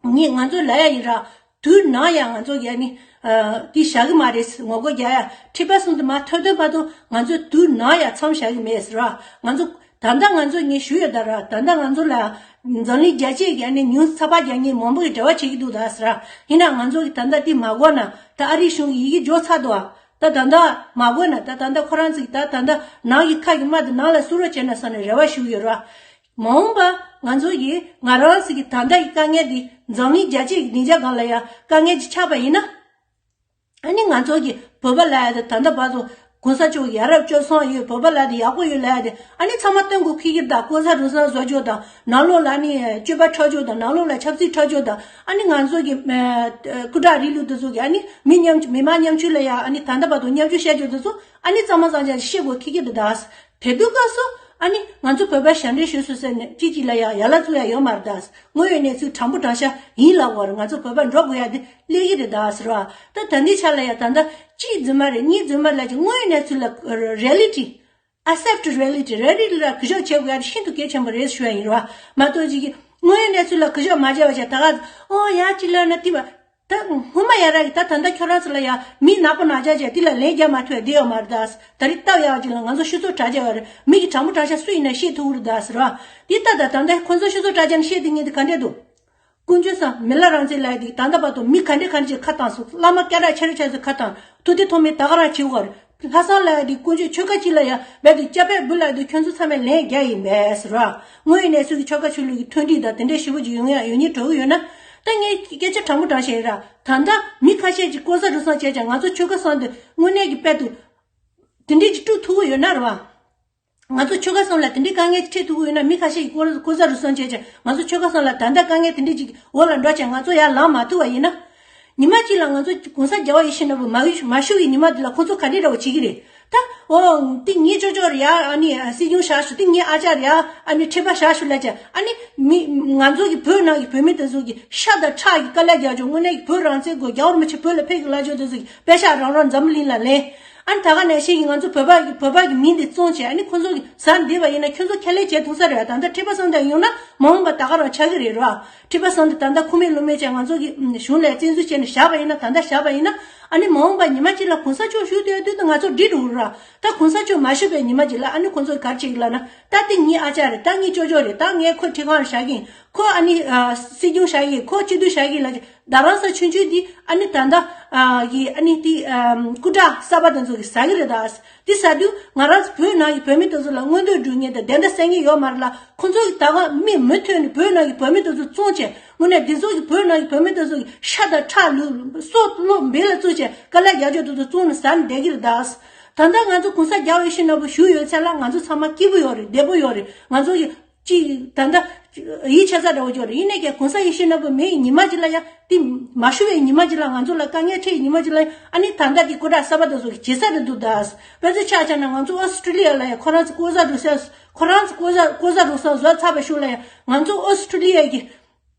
ངས་ང་ཚོ་ལ་ཡ་ཡིན་ར། དུས་ནམ་ཡང་ང་ཚོ་གི་ཨ་ནི། ཨ་དེ་བཞག་གི་མ་རེད། ངོ་རྒོལ་རྒྱག་ཡ། ཁྲི་པ་གསུམ་དུ་མ་ཐོན་ཐོན་བར་དུ་ང་ཚོ་དུས་ནམ་ཡང་མཚམས་བཞག་གི་མེད་ཟེར་ར། ང་ཚོ་ད་ལྟ་ང་ཚོ་ངས་ཞུ་ཡོད་ད་ར། ད་ལྟ་ང་ཚོ་ལ་འཛམ་གླིང་རྒྱལ་སྤྱིའི་གི་ཨ་ནི་ཉུང་ཚགས་པ་རྒྱག་མཁན་མང་པོ་གི་འབྲེལ་བ་བྱེད་ཀྱི་འདུག་ད་ཟེར་ར། ཡིན་ན་ང་ཚོ་གི་ད་ལྟ་དེ་མ་གོ་ན་ད་ཨ་རིའི་གཞུང་གི་ཡི་གེ་འཇོག་ཚར་འདུག་ད་ད་ལྟ་མ་གོ་ན་ད་ད་ལྟ་ཁོ་རང་ཚོ་གི་ད་ད་ལྟ་ནང་གི་ཁ་གི་མ་དེ་ནང་ལ་བསུ་རོགས་བྱས་ན་བསམ་ནས་རེ་བ་ཞུ་གི་ཡོད་ར། མ་འོངས་པ་ང་ཚོ་གིས་ང་རང་ཚོ་གི་ད་ལྟ་གི་དཀའ་ངལ་འདི་འཛམ་གླིང་རྒྱལ་སྤྱིའི་སྡིངས་ཆ་སྒང་ལ་ཡང་དཀའ་ངལ་ཅིག་ཆགས་པ་ཡིན་ན། ཨ་ནི་ང་ཚོ་གི་བོད་པ་ལ་ཡ་དེ་ད་ལྟ་བར་དུ་གོང་ས་མཆོག་ཡ་རབས་སྤྱོད་བཟང་ཡོད། བོད་པ་ལ་དེ་ཡག་པོ་ཡོད་ལ་ཡ་དེ་ཨ་ནི་ཚང་མ་སྟོན་དགོས་ཁེལ་གྱི་རེད། ད་ལྐོག་ཟ་རུལ་སུངས་བཟོ་རྒྱུ་དང་ནང་ལོགས་ལ་ཨ་ནི་སྤྱོད་པ་འཁྲབ་རྒྱུ་དང་ནང་ལོགས་ལ་ཆབ་སྲིད་འཁྲབ་རྒྱུ་དང་ཨ་ནི་ང་ཚོ་གི་སྐུ་དྲག་རིང་ལུགས་དེ་ཚོ་གི་ཨ་ནི་མི་ཉམ་མི་མང་ཉམ་ཆུང་ལ་ཡ་ཨ་ནི་ད་ལྟ་བར་དུ་ཉམ་ཆུང་བཤད་རྒྱུ་དེ་ཚོ་ཨ་ནི་གཙང་མ་གཙང་རྐྱང་ཤེས་དགོས་ཁེལ་གྱི་རེད་ད། དེ་དུས་སྐབས་སུ་ཨ་ནི་ང་ཚོ་བོད་པ་ཞབས་འདྲེན་ཞུས་སོང་ཟེར་ནས་ཅིག་ཅིག་ལ་ཡང་ཡ་ལ་བཙུགས་ཡ་ཡོད་མ་རེད་ད། དངོས་ཡོད་གནས་ཚུལ་དྲང་པོ་དྲང་བཞག་ཡིན་ལབ་དགོས་རེད། ང་ཚོ་བོད་པ་འགྲོ་དགོས་ཡ་དེ་སླེབས་ཀྱི་རེད་ད་ཟེར་བ། ད་ད་ལྟའི་ཆ་ལ་ཡ་ད་ལྟ་གཅིག་རྫུན་མ་རེད། གཉིས་རྫུན་མ་རེད་ལབ་ཀྱི་དངོས་ཡོད་གནས་ཚུལ་ལ་རི་ཡ་ལི་ཊི། ཨེ་སེབ་ཊི་རི་ཡ་ལི་ཊི། རི་ཡ་ལི་ཊི་ལ་གུས་ཞབས་བྱེད་དགོས་ཡ་དེ་ཤིན་ཏུ་གལ་ཆེན་པོ་རེད་ཞུ་ཡ་ཡིན་རེད་བ། མ་གཏོགས་ཅིག་གི་དངོས་ཡོད་གནས་ཚུལ་ལ་གུས་ཞབས་མ་བྱས་པ་བྱས་ད་ག་ཨོ་ཡ་ཅིག་ལབ་ན་དེ་བ། ད་སྔོན་མ་ཡ་ར་གི་ད་ད་ལྟ་ཁྱོད་རང་ཚོ་ལ་ཡ་མི་ནག་པོ་ནག་ཅག་ཅིག་དེ་ལ་ལན་རྒྱག་མ་ཐུབ་ཡ་བསྡད་ཡོད་མ་རེད་ད། ད་རེས་སྟབས་ཡག་ཅིག་ལ་ང་ཚོ་ཤུ་ཚོ་དྲག་ཅག་ཡོད་རེད། མི་གི་དྲང་པོ་དྲང་བཞག་སུ་ཡིན་ན་ཤེས་ཐུབ་ཀྱི་རེད་ད་ཟེར་བ། དེ་ལྟ་ད་ད་ལྟ་ཁོ་ཚོ་ཤུ་ཚོ་དྲག་ཅག་ནི་ཤེས་དེ་ངེས་དེ་ག་འདྲས་འདུག་དཀོན་མཆོག་གསུམ་མི་ལ་རང་བཙན་ལབ་ཡ་དེ་ད་ལྟ་བར་དུ་མི་ག་འདྲས་ག་འདྲས་ཅིག་ཁ་བཏང་སོང་། བླ་མ་སྐད་གྲགས་ཆེ་རུ་ཆེ་རུ་ཁ་བཏང་། ཐུགས་བདེ་ཐོགས་མེད་ད་ག་རང་བྱེད་དགོས་རེད། ལྷག་བསམ་ལབ་ཡ་དེ་དཀོན་མཆོག་ཆོལ་ཁ་གཅིག་ལ་ཡ་རྦད་དེ་སྐྱབས་པས་འབུལ་ལབ་དུས་ཁྱོད་ཚོ་ཚང་མས་ལན་རྒྱག་ཡིན་པས་ཟེར་བ། དངོས་ཡོད་གནས་ཚུལ་གྱི་ཆོལ་ཁ་ཆོས་ལུགས་ཀྱི་མཐུན་སྒྲིལ་དང་དེ་འདྲའི་ཞེ་པོ་ཅིག་ཡོང་ཡ་ཡོང་སྙིང་བྲོ་གི་ཡོད་ན། ད་ངས་སྐད་ཆ་དྲང་པོ་དྲང་བཤད་ཡིན་ར། ད་ལྟ་མི་ཁ་ཤས་ཀྱིས་ལྐོག་ཟ་རུལ་སུངས་བྱས་ཀྱང་ང་ཚོ་ཆོལ་ཁ་གསུམ་དེ་དངོས་གནས་ཀྱི་དཔལ་དུ་དེ་འདྲས་ཀྱི་དཀྲུག་ཐུབ་ཀྱི་ཡོད་ན་རེད་བ། ང་ཚོ་ཆོལ་ཁ་གསུམ་ལ་དེ་འདྲའི་དཀའ་ངལ་ཅིག་འཕྲད་ཐུབ་ཀྱི་ཡོད་ན། མི་ཁ་ཤས་ཀྱིས་ལྐོག་ལྐོག་ཟ་རུལ་སུངས་བྱས་ཀྱང་ང་ཚོ་ཆོལ་ཁ་གསུམ་ལ་ད་ལྟ་དཀའ་ངལ་དེ་འདྲའི་ཅིག་འོག་ལ་འགྲོ་ཀྱང་ང་ཚོ་ཡར་ལངས་མ་ཐུབ་པ་ཡིན་ན། ཉི་མ་གཅིག་ལ་ང་ཚོ་གོང་ས་རྒྱལ་བ་ཡིད་བཞིན་ནོར་བུ་མ་མ་བཞུགས་པའི་ཉི་མ་འདི་ལ་ཁོང་ཚོ་ག་འདྲའི་འདྲ་བོ་བྱེད་ཀྱི་རེད། ད་འོ་དེ་ངའི་ཅོ་ཅོ་རེད་ཡ། ཨ་ནི་སྲིད་སྐྱོང་བཞག་ཤོག་དེ་ངའི་ཨ་ཅག་རེད་ཡ། ཨ་ནི་ཁྲི་པ་བཞག་ཤོག་ལབ་ཀྱང་ཨ་ནི་མི་ང་ཚོ་གི་བོད་ནང་གི་བོད་མི་དེ་ཚོ་གི་ཤ་དང་ཁྲག་གི་དཀའ་ལས་རྒྱག་ཆོག་དངོས་གནས་ཀྱི་བོད་རང་བཙན་དགོས། རྒྱལ་བ་རིན་པོ་ཆེ་བོད་ལ་ཕེབས་ཀྱི་ལབ་ཆོག་དེ་ཚོ་གི་པད་ཤག་རང་རང་འཛམ་བུ་གླིང་ལ་ལེན། ཨ་ནི་ད་ག་ནང་བཞིན་གྱི་ང་ཚོ་བོད་པ་གི་བོད་པ་གི་མིང་དེ་བཙོང་བྱས་ཨ་ནི་ཁོ་ཚོ་གི་ཟ་བསྡད་པ་ཡིན་ན་ཁྱོད་ཚོ་ཁས་ལེན་བྱེད་ཐུབ་ས་རེད་ཡ། ད་ལྟ་ཁྲི་པ་གསུམ་དེ་ཡོང་ན་མ་འོངས་པ་ད་ག་རང་ཆགས་ཀྱི་རེད་ར། ཁྲི་པ་གསུམ་དེ་ད་ལྟ་ཁུངས་མེད་ལུང་མེད་བྱས་ང་ཚོ་གི་གཞུང་ལ་བཙན་འཛུལ་བྱས་ནས་བཞག་པ་ཡིན་ན། ད་ལྟ་བཞག་པ་ཡིན་ན་ཨ་ནི་མ་འོངས་པ་ཉི་མ་གཅིག་ལ་གོང་ས་མཆོག་བཞུགས་བསྡད་དུས་ད་ང་ཚོ་འགྲིག་འགྲོ་གི་ར། ད་གོང་ས་མཆོག་མ་བཞུགས་པའི་ཉི་མ་གཅིག་ལ་ཨ་ནི་ཁོང་ཚོ་ག་རེ་བྱེད་ཀྱི་ལབ་ན། ད་དེ་ངའི་ཨ་ཅག་རེད། ད་ངའི་ཅོ་ཅོ་རེད། ད་ངས་ཁོ་ཁྲི་ཁང་བཞག་གི་ཡིན། ཁོ་ཨ་ནི་སྲིད་སྐྱོང་བཞག་གི་ཡིན། ཁོ་སྤྱི་འཐུས་བཞག་གི་ཡིན་ལབ་ཀྱི་རྡ་རམ་ས་ཆུང་ཆུང་འདི་ཨ་ནི་ད་ལྟ་གི་ཨ་ནི་དེ་སྐུ་དྲག་གསར་པ་དེ་ཚོ་གི་ཟ་གི་རེད་ད། དེ་ཟ་དུས་ང་རང་ཚོ་བོད་ནང་གི་བོད་མི་དེ་ཚོ་ལ་མངོན་འདོད་སྒྲུབ་མཁན་དང་བདེན་མཐའ་གསལ་མཁན་ཡོད་མ་རེད་ལ། ཁོ་ཚོ་གི་ད་ག་མིག་མུ་མཐུད་ནས་བོད་ནང་གི་བོད་མི་དེ་ཚོ་བཙོང་བྱས། དངོས་གནས་འདི་ཚོ་གི་བོད་ནང་གི་བོད་མི་དེ་ཚོ་གི་ཤ་དང་ཁྲག་ལུས་སྲོག་བློ་འབེན་ལ་བཙུགས་བྱས་དཀའ་ལས་རྒྱག་ཆོག་དེ་ཚོ་བཙོང་ནས་ཟ་ནས་བསྡད་ཀྱི་རེད་ད། ད་ལྟ་ང་ཚོ་གོང་ས་རྒྱལ་བ་ཡིད་བཞིན་ནོར་བུ་བཞུགས་ཡོད་ཚད་ལ་ང་ཚོ་ཚང་མ་སྐྱིད་པོ་ཡོད་རེད། བདེ་པོ་ཡོད་རེད། ང་ཚོ་གི་ཅིག་ད་ལྟ་ཡིད་ཆེས་ས་འདྲ་བོ་ཅིག་ཡོད་རེད། ཡིན་ནའི་ཀྱང་གོང་ས་ཡིད་བཞིན་ནོར་བུ་མེད་ཉི་མ་གཅིག་ལ་ཡང་དེ་མ་བཞུགས་པའི་ཉི་མ་གཅིག་ལ་ང་ཚོ་ལ་དཀའ་ངལ་འཕྲད་ཉི་མ་གཅིག་ལ་ཡང་ཨ་ནི་ད་ལྟ་དེ་སྐུ་དྲག་གསར་པ་དེ་ཚོ་གི་བྱེད་ས་རེད་འདུག་ད། དཔེ་མཚོན་ཆ་བཞག་ན་ང་ཚོ་ཨོ་སི་ཀྲི་ལི་ཡ་ལ་ཡང་ཁོ་རང་ཚོ་ལྐོག་ཟ་རུལ་སུངས་ཁོ་རང་ཚོ་ལྐོག་ཟ་ལྐོག་ཟ་རུལ་སུངས་བཟོ་ཚར་བའི་ཤུལ་ལ་ཡང་ང་ཚོ་ཨོ་སི་ཀྲི་ལི་ཡ་གི་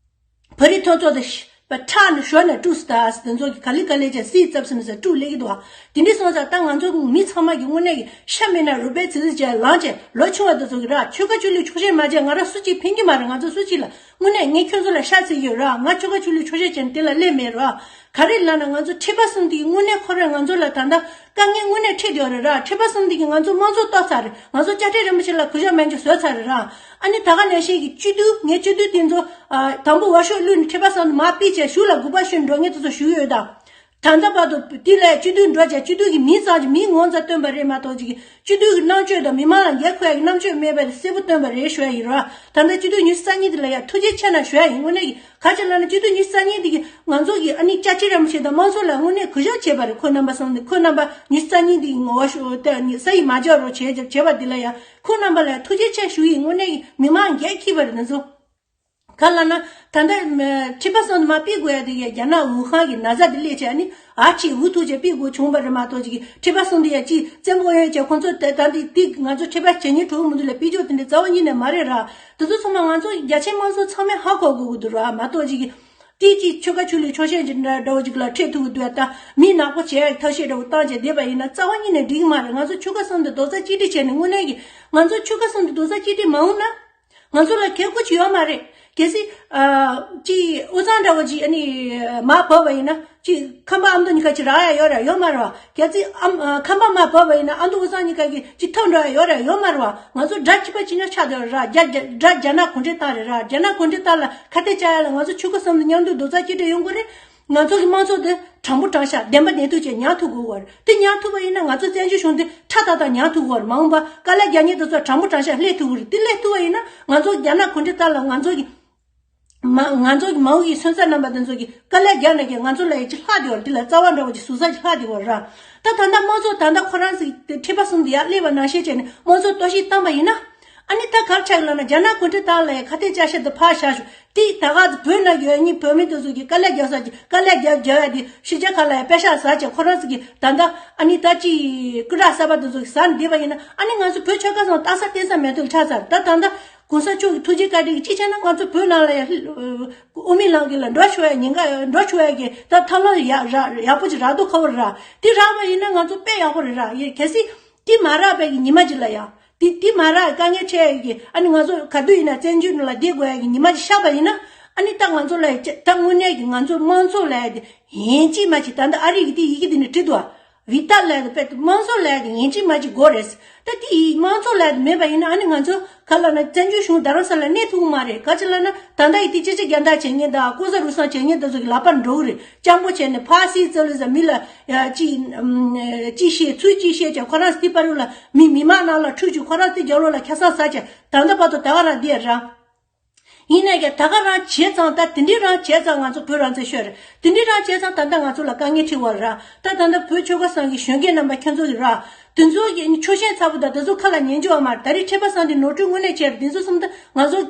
བོད་རིགས་ཐོན་ཚོགས་དེ་ཤ་པ་ཁྲག་ནས་ཞོ་ནས་དཀྲུགས་སུ་ད་དེ་ཚོ་གི་ག་ལེ་ག་ལེ་བྱས་སྲིད་ཚབ་སེམས་སེ་དཀྲུག་ལེ་གི་འདུག་ཨ། དེ་འདྲ་སོང་ཙང་ད་ང་ཚོ་མི་ཚང་མ་གི་དངོས་གནས་ཀྱི་ཤ་མེད་ན་རུས་པའི་ཚིག་ཚིག་བྱས་ལངས་བྱས་ལོ་ཆུང་བ་དེ་ཚོ་གི་ར་ཆོལ་ཁ་ཆོས་ལུགས་འཁྱོག་བཤད་མ་བྱས་ང་རང་སུ་གཅིག་ཕན་གྱི་མ་རེད། ང་ཚོ་སུ་གཅིག་ལ་དངོས་གནས་ངས་ཁྱོད་ཚོ་ལ་ཤ་ཚིག་ཡོད་ར། ང་ཆོལ་ཁ་ཆོས་ལུགས་འཁྱོག་བཤད་བྱས་ནས་དེ་ལ་སླེབས་མེད་ར། ག་རེ་ལབ་ན་ང་ཚོ་ཁྲི་པ་གསུམ་དེ་གི་དངོས་གནས་ཁོ་རང་ང་ཚོ་ལ་ད་ལྟ་དཀའ་ངལ་དངོས་གནས་འཕྲད་ཡོད་རེད་ར། ཁྲི་པ་གསུམ་དེ་གི་ང་ཚོ་དམངས་གཙོ་གཏོར་ཚར་རེད། ང་ཚོ་དཔྱ་ཁྲལ་རིན་པོ་ཆེ་ལ་གུས་ཞབས་མེད་ཅིག་བཟོས་ཚར་རེད་ར། ཨ་ནི་ད་ག་ནང་བཞིན་གྱི་སྤྱི་འཐུས་ངའི་སྤྱི་འཐུས་དེ་ཚོ་ཨ་དང་པོ་འོག་ཤོག་བླུགས་ནས་ཁྲི་པ་གསུམ་དེ་མར་ཕུད་བྱས་གཞུག་ལ་དགོངས་པ་ཞུས་འགྲོ་མཁན་དེ་ཚོ་ཞུ་ཡོད་ད། ད་ལྟ་བར་དུ་དེ་ལས་སྤྱི་འཐུས་འགྲོ་བྱས་སྤྱི་འཐུས་ཀྱི་མིང་ཙམ་གྱི་མིང་ངོ་མཚར་བཏོན་པ་རེད་མ་གཏོགས་ཅིག་སྤྱི་འཐུས་ཀྱི་རྣམ་དཔྱོད་དང་མི་མང་ལ་འགན་འཁུར་ཡ་གི་རྣམ་དཔྱོད་མེད་པ་དེ་གསལ་པོ་བཏོན་པ་རེད་ཞུ་ཡ་ཡིན་ར། ད་ལྟ་སྤྱི་འཐུས་ཉི་ཤུ་རྩ་གཉིས་དེ་ལ་ཡ་ཐུགས་རྗེ་ཆེ་གནང་ཞུ་ཡ་ཡིན། དངོས་གནས་ཀྱི་ག་ཅི་ལབ་ན་སྤྱི་འཐུས་ཉི་ཤུ་རྩ་གཉིས་དེ་གི་ང་ཚོ་གི་ཨ་ནི་སྐྱབས་རྗེ་རིན་པོ་ཆེ་དང་དམངས་གཙོ་ལ་དངོས་གནས་གུས་ཞབས་བྱས་པ་རེད། ཁོང་རྣམ་པ་གསུམ་དེ་ཁོང་རྣམ་པ་ཉི་ཤུ་རྩ་གཉིས་དེ་གི་ངོ་བོ་ཤོག་དེ་ནི་ས་ཡིས་མ་འཇོག་རོགས་བྱས་བྱས་པ་དེ་ལ་ཡ་ཁོང་རྣམ་པ་ལ་ཡ་ཐུགས་རྗེ་ཆེ་ཞུ་ཡིན། དངོས་གནས་ཀྱི་མི་མང་འགན་འཁྱེར་པ་རེད་ང་ཚོ། ག་ལབ་ན། ད་ལྟ་ཁྲི་པ་གསུམ་དེ་མར་ཕུད་དགོས་ཡ་དེ་ཡ་རྒྱ་ནག་ཝུ་ཧན་གྱི་ན་ཚ་དེ་སླེབས་བྱས་ནི་ཨ་ཅིག་འུ་ཐུག་བྱས་ཕུད་དགོས་བྱུང་བ་རེད་མ་གཏོགས་ཅིག་ཁྲི་པ་གསུམ་དེ་ཡ་ཅིག་བཙན་པོ་ཡོད་བྱས་ཁོང་ཚོ་ད་ལྟ་འདི་ང་ཚོ་ཁྲི་པ་བྱེད་ཉིན་གྲོགས་མི་འདུག་ལ་ཕུད་ཆོག་དེ་འདྲ་རྩ་བ་ཉིད་ནས་མ་རེད་ར། དེ་ཚོ་ཚང་མ་ང་ཚོ་རྒྱ་ཆེ་དམངས་གཙོ་ཚང་མས་ཧ་གོ་དགོས་ཀྱི་འདུག་ར་མ་གཏོགས་ཅིག་དེ་གཅིག་ཆོལ་ཁ་ཆོས་ལུགས་ཕྱོགས་ཞེན་གྱི་འདྲ་འདྲ་བོ་ཅིག་ལ་ཁྲིད་ཐུབ་ཀྱི་འདུག་ད་མི་ནག་པོ་བྱས་ཐབས་ཤེས་འདྲ་བོ་བཏང་བྱས་བསྡད་པ་ཡིན་ན་རྩ་བ་ཉིད་ནས་འགྲིག་གི་མ་རེད། ང་ཚོ་ཆོལ་ཁ་གསུམ་དུ་རྡོག་རྩ་གཅིག་སྒྲིལ་བྱས་ནས་དངོས་གནས་ཀྱི་ང་ཚོ་ཆོལ་ཁ་གསུམ་དུ་རྡོག་རྩ་གཅིག་སྒྲིལ་མ་འོང་ན། ང་ཚོ་ལ་ཁེ་ཁུར་ཅིག་ཡོད་མ་རེད། གལ་སྲིད། ཨ། ཅིག་དབུས་གཙང་འདྲ་བོ་ཅིག་ཨ་ནི་མར་བབས་པ་ཡིན་ན་ཅིག་ཁམས་པ་ཨ་མདོ་གཉིས་ཀ་ཅིག་རག་ཡ་ཡོད་ར་ཡོད་མ་རེད་བ། གལ་སྲིད་ཨ། ཨ། ཁམས་པ་མར་བབས་པ་ཡིན་ན་ཨ་མདོ་དབུས་གཙང་གཉིས་ཀ་གི་ཅིག་ཐོབ་འགྲོ་ཡ་ཡོད་ར་ཡོད་མ་རེད་བ། ང་ཚོ་དགྲ་གཅིག་པ་གཅིག་རྐྱང་ཆགས་བསྡད་ཡོད་ར། རྒྱ་རྒྱ་དགྲ་རྒྱ་ནག་གུང་ཁྲན་ཏང་རེད་ར། རྒྱ་ནག་གུང་ཁྲན་ཏང་ལ་ཁ་གཏད་བཅག་ཡ་ལ་ང་ཚོ་ཆོལ་ཁ་གསུམ་དུ་མཉམ་དུ་རྡོག་རྩ་གཅིག་སྒྲིལ་ཡོང་དགོས་རེད། ང་ཚོ་གི་དམངས་གཙོ་དེ་དྲང་པོ་དྲང་བཞག་བདེན་པ་བདེན་ཐུག་བྱས་ཉར་ཐུབ་དགོས་པ་རེད། དེ་ཉར་ཐུབ་པ་ཡིན་ན་ང་ཚོ་བཙན་བྱོལ་གཞུང་དེ་ཁྲ་ཏག་ཏག་ཉར་ཐུབ་དགོས་པ་རེད། མ་འོངས་པ་དཀའ་ལས་རྒྱག་མཁན་དེ་ཚོ་དྲང་པོ་དྲང་བཞག་སླེབས་ཐུབ་ཀྱི་རེད། དེ་སླེབས་ཐུབ་པ་ཡིན་ན་ང་ཚོ་རྒྱ་ནག་གུང་ཁྲན་ཏང་ལ་ང་ཚོ་གི་མ་ང་ཚོ་གི་མ་འོངས་ཀྱི་སོན་རྩ་རྣམ་པ་དེ་ཚོ་གི་དཀའ་ལས་རྒྱག་ན་ཀྱང་ང་ཚོ་ལ་ཡི་ཅི་ལྷག་བསྡད་པ་རེད། དེ་ལ་རྩ་བ་འདྲ་བོ་ཅིག་ཟུར་ཟ་ཅིག་ལྷག་བསྡད་པ་རེད། ད་ད་ལྟ་དམངས་གཙོ་ད་ལྟ་ཁོ་རང་ཚོ་གི་ཁྲི་པ་གསུམ་དུ་ཡར་སླེབས་པ་ནང་བཞིན་བྱས་ནས་དམངས་གཙོ་གཏོར་བཤིག་བཏང་པ་ཡིན་ན། ཨ་ནི་ད་ག་རེ་ཆགས་ཀྱི་ལབ་ན་རྒྱ་ནག་གུང་ཁྲན་ཏང་ལ་ཡང་ཁ་གཏད་བཅག་བཞག་དེ་ཕར་བཞག་ཤོག་དེ་ད་ག་ཚོད་བོད་ནང་ཡོད་མཁན་བོད་མི་དེ་ཚོ་གི་དཀའ་ལས་རྒྱག་ས་ཀྱི་དཀའ་ལས་རྒྱག་རྒྱག་ཡ་དེ་ཕྱི་རྒྱལ་ཁག་ལ་ཡང་པེ་ཤག་ཟ་བྱས་ཁོ་རང་ཚོ་གི་ད་ལྟ་ཨ་ནི་ད་ཅི་སྐུ་དྲག་གསར་པ་དེ་ཚོ་གི་ཟ་ནས་བསྡད་པ་ཡིན་ན། ཨ་ནི་ང་ཚོ་བོད་ཆོལ་ཁ་གསུམ་ལྟ་ས་བལྟ་ས་མེད་དུ་ཆགས་ཚར། ད་ད་ལྟ་གོང་ས་མཆོག་གི་ཐུགས་རྗེ་བཀའ་དྲིན་གྱིས་ཅི་བྱས་ན་ང་ཚོ་བོད་ནང་ལ་ཡང་དབུ་མའི་ལམ་གྱི་ལ་འགྲོ་ཆོག་ཡ་ཉེན་ཁ་འགྲོ་ཆོག་ཡ་གི་ད་ཐབས་ལམ་ཡག་རག་ཡག་པོ་ཅིག་རག་འདུག་ཁ་བོ་ར། དེ་རག་པ་ཡིན་ན་ང་ཚོ་དཔེ་ཡག་པོ་རེད་ར། ཡ་གལ་སྲིད་དེ་མ་རག་པའི་གི་ཉི་མ་ཅིག་ལ་ཡ། དེ་དེ་མ་རག་དཀའ་ངལ་འཕྲད་ཡ་གི་ཨ་ནི་ང་ཚོ་ག་དུས་ཡིན་ན་བཙན་བྱོལ་ནང་ལ་བསྡད་དགོས་ཡ་གི་ཉི་མ་ཅིག་ཤར་བ་ཡིན་ན། ཨ་ནི་ད་ང་ཚོ་ལ་ཡ་ད་དངོས་གནས་ཀྱི་ང་ཚོ་དམངས་གཙོ་ལབ་ཡ་དེ་ཡིན་གཅིག་མ་གཅིག་ད་ལྟ་ཨ་རི་གི་དེ་ཡི་གེ་དེ་ནས་བྲིས་འདུག་བ། བི་ཏཱ་ལབ་ཡ་དེ་དཔེ་དམངས་གཙོ་ལབ་ཡ་དེ་ཡིན་གཅིག་མ་གཅིག་དགོས་རེད། ད་དེ་ཡི་དམངས་གཙོ་ལབ་ཡ་དེ་མེད་པ་ཡིན་ན་ཨ་ནི་ང་ཚོ་ག་ལབ་ན་བཙན་བྱོལ་གཞུང་རྡ་རམ་ས་ལ་གནས་ཐུབ་ཀྱི་མ་རེད། ག་ཅི་ལབ་ན་ད་ལྟ་ཡི་དེ་ཅི་ཅི་རྒྱ་འདག་བྱེད་མཁན་དང་ལྐོག་ཟ་རུལ་སུངས་བྱེད་མཁན་དེ་ཚོ་གི་ལག་པར་འགྲོ་གི་རེད། སྤྱང་པོ་བྱས་ནས་ཕར་སི་ཙི་ལི་ཟ་མི་ལ་ཡ་ཅི་ཅི་བཤད་ཚུལ་ཅི་བཤད་ཀྱང་ཁོ་རང་སི་པ་རུ་ལ་མི་མི་མང་ནང་ལ་འཁྲུག་ཅིག་ཁོ་རང་སི་རྒྱབ་ལོགས་ལ་ཁ་སང་ཟ་ཀྱང་ད་ལྟ་བར་དུ་ད་ག་རང་བསྡད་ར། ཡིན་ནའི་ཀྱང་ད་ག་རང་བྱས་ཙང་ད་དེ་འདྲའི་རང་བྱས་ཙང་ང་ཚོ་བོད་རང་བཙན་ཤོར་རེད། དེ་འདྲའི་རང་བྱས་ཙང་ད་ལྟ་ང་ཚོ་ལ་དཀའ་ངལ་འཕྲད་པ་ར། ད་ད་ལྟ་བོད་ཆོལ་ཁ་གསུམ་གྱི་གཞོན་སྐྱེས་རྣམ་པ་ཁྱོད་ཚོ་གི་ར། དེ་ཚོ་གི་ཆོལ་ཞེན་ཚ་པོ་དང་དེ་ཚོ་ཁ་ལ་ཉན་རྒྱུ་ཡོད་མ་རེད། ད་རེས་ཁྲི་པ་གསུམ་དེ་ནོར་འཁྲུལ་དངོས་གནས་བྱས་རེད། དེ་ཚོ་གསུམ་ད་ང་ཚོ་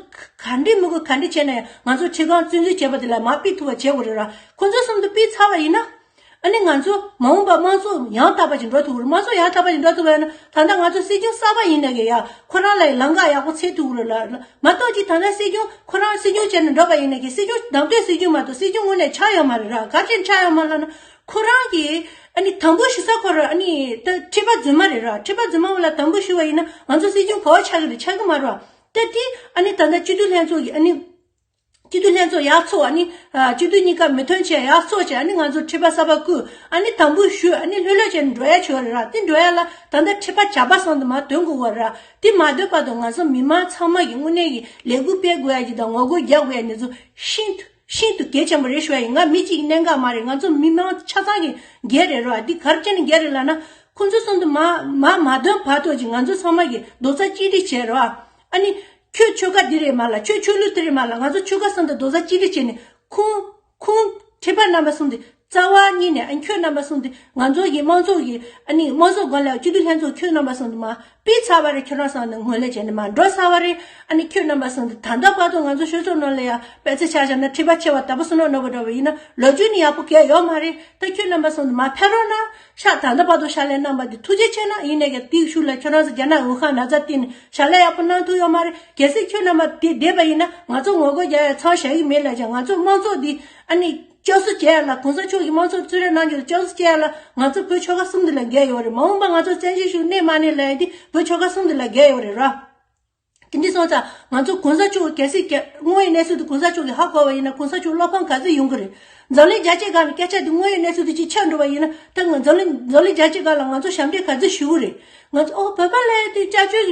ག་འདྲའི་མི་དགོས་ག་འདྲ་བྱས་ན་ཡང་ང་ཚོ་ཁྲི་ཁང་བཙན་འཛུལ་བྱས་པ་དེ་ལ་མར་ཕུད་ཐུབ་པ་བྱེད་དགོས་རེད་ར། ཁོ་ཚོ་གསུམ་དུ་ཕུད་ཚར་བ་ཡིན་ན། ཨ་ནི་ང་ཚོ་མ་འོངས་པ་དམངས་གཙོ་ཡང་དག་པ་ཞིག་འགྲོ་ཐུབ་རེད། དམངས་གཙོ་ཡང་དག་པ་ཞིག་འགྲོ་ཐུབ་པ་ཡིན་ན་ད་ལྟ་ང་ཚོ་སྲིད་སྐྱོང་གསར་པ་ཡིན་ན་གི་ཡ་ཁོ་རང་ལ་ལམ་ཁ་ཡག་པོ་འཚོལ་ཐུབ་རེད་ལ། མ་གཏོགས་ཅིག་ད་ལྟ་སྲིད་སྐྱོང་ཁོ་རང་སྲིད་སྐྱོང་བྱས་ནས་འགྲོ་བ་ཡིན་ན་གི་སྲིད་སྐྱོང་ནང་དོན་སྲིད་སྐྱོང་མ་གཏོགས་སྲིད་སྐྱོང་དངོས་གནས་ཆགས་ཡོད་མ་རེད་ར། ག་རེ་ཆགས་ཡོད་མ་རེད་ལབ་ན་ཁོ་རང་གི་ཨ་ནི་དམ་འབུལ་ཞུ་ས་ཁོ་རང་ཨ་ནི་ད་ཁྲི་པ་རྫུན་མ་རེད་ར། ཁྲི་པ་རྫུན་མ་བ་ལ་དམ་འབུལ་ཞུ་བ་ཡིན་ན་ང་ཚོ་སྲིད་སྐྱོང་ག་བ་ཆགས་ཀྱི་རེད། ཆགས་ཀྱི་མ་རེད་བ། ད་དེ་ཨ་ནི་ད་ལྟ་སྤྱི་འཐུས་ལྷན་ཚོགས་ཀྱི་ཨ་ནི། སྤྱི་འཐུས་ལྷན་ཚོགས་ཡར་ཚོགས། ཨ་ནི་ཨ་སྤྱི་འཐུས་གཉིས་ཀ་མི་ཐོན་བྱས་ཡར་ཚོགས་བྱས། ཨ་ནི་ང་ཚོ་ཁྲི་པ་གསར་པ་བསྐོས། ཨ་ནི་དམ་འབུལ་ཞུས། ཨ་ནི་ལྷོད་ལྷོད་བྱས་ནས་འགྲོ་ཡ་བྱོས་རེད་ར། དེ་འགྲོ་ཡ་ལ་ད་ལྟ་ཁྲི་པ་ཇག་པ་གསུམ་དུ་མར་འདོན་དགོས་པ་ར། དེ་མ་འདོན་བར་དུ་ང་ཚོ་མི་མང་ཚང་མ་གི་དངོས་གནས་ཀྱི་ལས་འགུལ་སྤེལ་དགོས་ཡ་གི་དང་ངོ་རྒོལ་རྒྱག་དགོས་ཡ་གནས་ཚུལ་ཤིན་ཏུ་ཤིན་ཏུ་གལ་ཆེན་པོ་རེད་ཞུ་ཡ་ཡིན། ང་མི་གཅིག་གི་གནད་འགག་མ་རེད། ང་ཚོ་མི་མང་ཆ་ཚང་གི་འགན་རེད་ར། འདི་ག་རེ་བྱས་ནས་འགན་རེད་ལབ་ན་ཁོང་ཚོ་གསུམ་དུ་མར་མར་མ་འདོན་བར་དུ་ཅིག་ང་ཚོ་ཚང་མ་གི་རྡོག་རྩ་གཅིག་སྒྲིལ་བྱས་ར། ཨ་ནི། ཁྱོད་ཆོལ་ཁ་འདི་རེད་མ་ལ། ཁྱོད་ཆོས་ལུགས་འདི་རེད་མ་ལ། ང་ཚོ་ཆོལ་ཁ་གསུམ་དུ་རྡོག་རྩ་གཅིག་སྒྲིལ་བྱས་ནས་ཁོང་ཁོང་ཁྲི་པ་རྣམ་པ་གསུམ་དེ་རྩ་བ་ཉིད་ནས་ཨ་ཁྱོད་རྣམ་པ་གསུམ་དེ་ང་ཚོ་གི་དམངས་གཙོ་གི་ཨ་ནི་དམངས་གཙོ་སྒང་ལ་སྤྱི་འཐུས་ལྷན་ཚོགས་ཁྱོད་རྣམ་པ་གསུམ་དེ་མར་ཕུད་ཚར་བ་རེད། ཁྱོད་རང་གསུམ་དེ་ངོས་ལེན་བྱས་ནས་མར་འགྲོ་ཚར་བ་རེད། ཨ་ནི་ཁྱོད་རྣམ་པ་གསུམ་དེ་ད་ལྟ་བར་དུ་ང་ཚོ་ཤོད་ཚོགས་ནང་ལ་ཡ་པད་ཚལ་ཆ་བཞག་ན་ཁྲི་པ་ཆེ་བ་དར་པོ་བསོད་ནམས་ནོར་བུ་འདྲ་བ་ཡིན་ན་ལོ་རྒྱུས་ནི་ཡག་པོ་གལ་ཡོད་མ་རེད། ད་ཁྱོད་རྣམ་པ་གསུམ་དེ་མར་ཕེབས་རོགས་གནང་། ཤག་ད་ལྟ་བར་དུ་ཕྱག་ལས་གནང་བ་འདི་ཐུགས་རྗེ་ཆེ་གནང་། ཡིན་ནའི་ཀྱང་དེའི་ཤུལ་ལ་ཁྱོད་རང་ཚོ་རྒྱ་ནག་འོས་ཤོག་ན་ཚ་བརྟེན་ནས་ཕྱག་ལས་ཡག་པོ་གནང་ཐུབ་ཡོད་མ་རེད། གལ་སྲིད་ཁྱོད་རྣམ་པ་དེ་བསྡད་པ་ཡིན་ན་ང་ཚོ་ངོ་རྒོལ་རྒྱག་ཡ་མཚམས་བཞག་གི་མེད་ལབ་ཀྱང་ང་ཚོ་དམངས་གཙོ་འདི་ཨ་ནི་སྐྱོབ་གསོ་བྱེད་ཡ་ལ་གོང་ས་མཆོག་གི་དམངས་གཙོ་གསོལ་རས་གནང་རྒྱུ་ལ་སྐྱོབ་གསོ་བྱེད་ཡ་ལ་ང་ཚོ་བོད་ཆོལ་ཁ་གསུམ་འདི་ལ་འགལ་ཡོད་རེད། མ་འོངས་པ་ང་ཚོ་བཙན་བྱོལ་གཞུང་གནས་མ་གནས་ལབ་ཡ་འདི་བོད་ཆོལ་ཁ་གསུམ་འདི་ལ་འགལ་ཡོད་རེད་ར། དེ་འདྲ་སོང་ཙང་ང་ཚོ་གོང་ས་མཆོག་གལ་སྲིད་ཀྱི་དངོས་ཡོད་གནས་ཚུལ་དེ་གོང་ས་མཆོག་གིས་ཧ་གོ་བ་ཡིན་ན་གོང་ས་མཆོག་བློ་ཕམ་ག་ཚོད་ཡོང་གི་རེད། འཛམ་གླིང་རྒྱལ་སྤྱིའི་སྒང་ལ་སྐད་ཆ་དེ་དངོས་ཡོད་གནས་ཚུལ་དེ་ཅིག་ཆགས་འགྲོ་བ་ཡིན་ན་ད་ང་འཛམ་གླིང་འཛམ་གླིང་རྒྱལ་སྤྱིའི་སྒང་ལ་ང་ཚོ་ཞབས་འདྲེན་ག་ཚོད་ཞུ་གི་རེད། ང་ཚོ་ཨོ་བོད་པ་ལབ་ཡ་དེ་སྐྱབས་བཅོལ་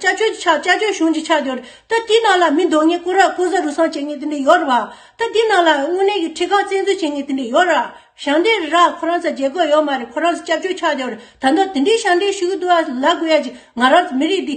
གྱི་སྐྱབས་བཅོལ་གཞུང་ཅིག་ཆགས་བསྡད་ཡོད་རེད། ད་དེའི་ནང་ལ་མི་འདོགས་མཁན་ལྐོག་ར་ལྐོག་ཟ་རུལ་སུངས་བྱེད་མཁན་དེ་འདྲ་ཡོད་རེད་བ། ད་དེའི་ནང་ལ་དངོས་གནས་ཀྱི་ཁྲི་ཁང་བཙན་འཛུལ་བྱེད་མཁན་དེ་འདྲ་ཡོད་རེད། ཞབས་འདྲེན་རེད་ར། ཁོ་རང་ཚོ་བརྗེ་བཀོད་ཡོད་མ་རེད། ཁོ་རང་ཚོ་སྐྱབས་བཅོལ་ཆགས་བསྡད་ཡོད་རེད། ད་ལྟ་དེ་འདྲའི་ཞབས་འདྲེན་ཞུ་གི་འདུག་ཨ་ལབ་དགོས་ཡ་ཅིག་ང་རང་ཚོ་མི་རིགས་འདི།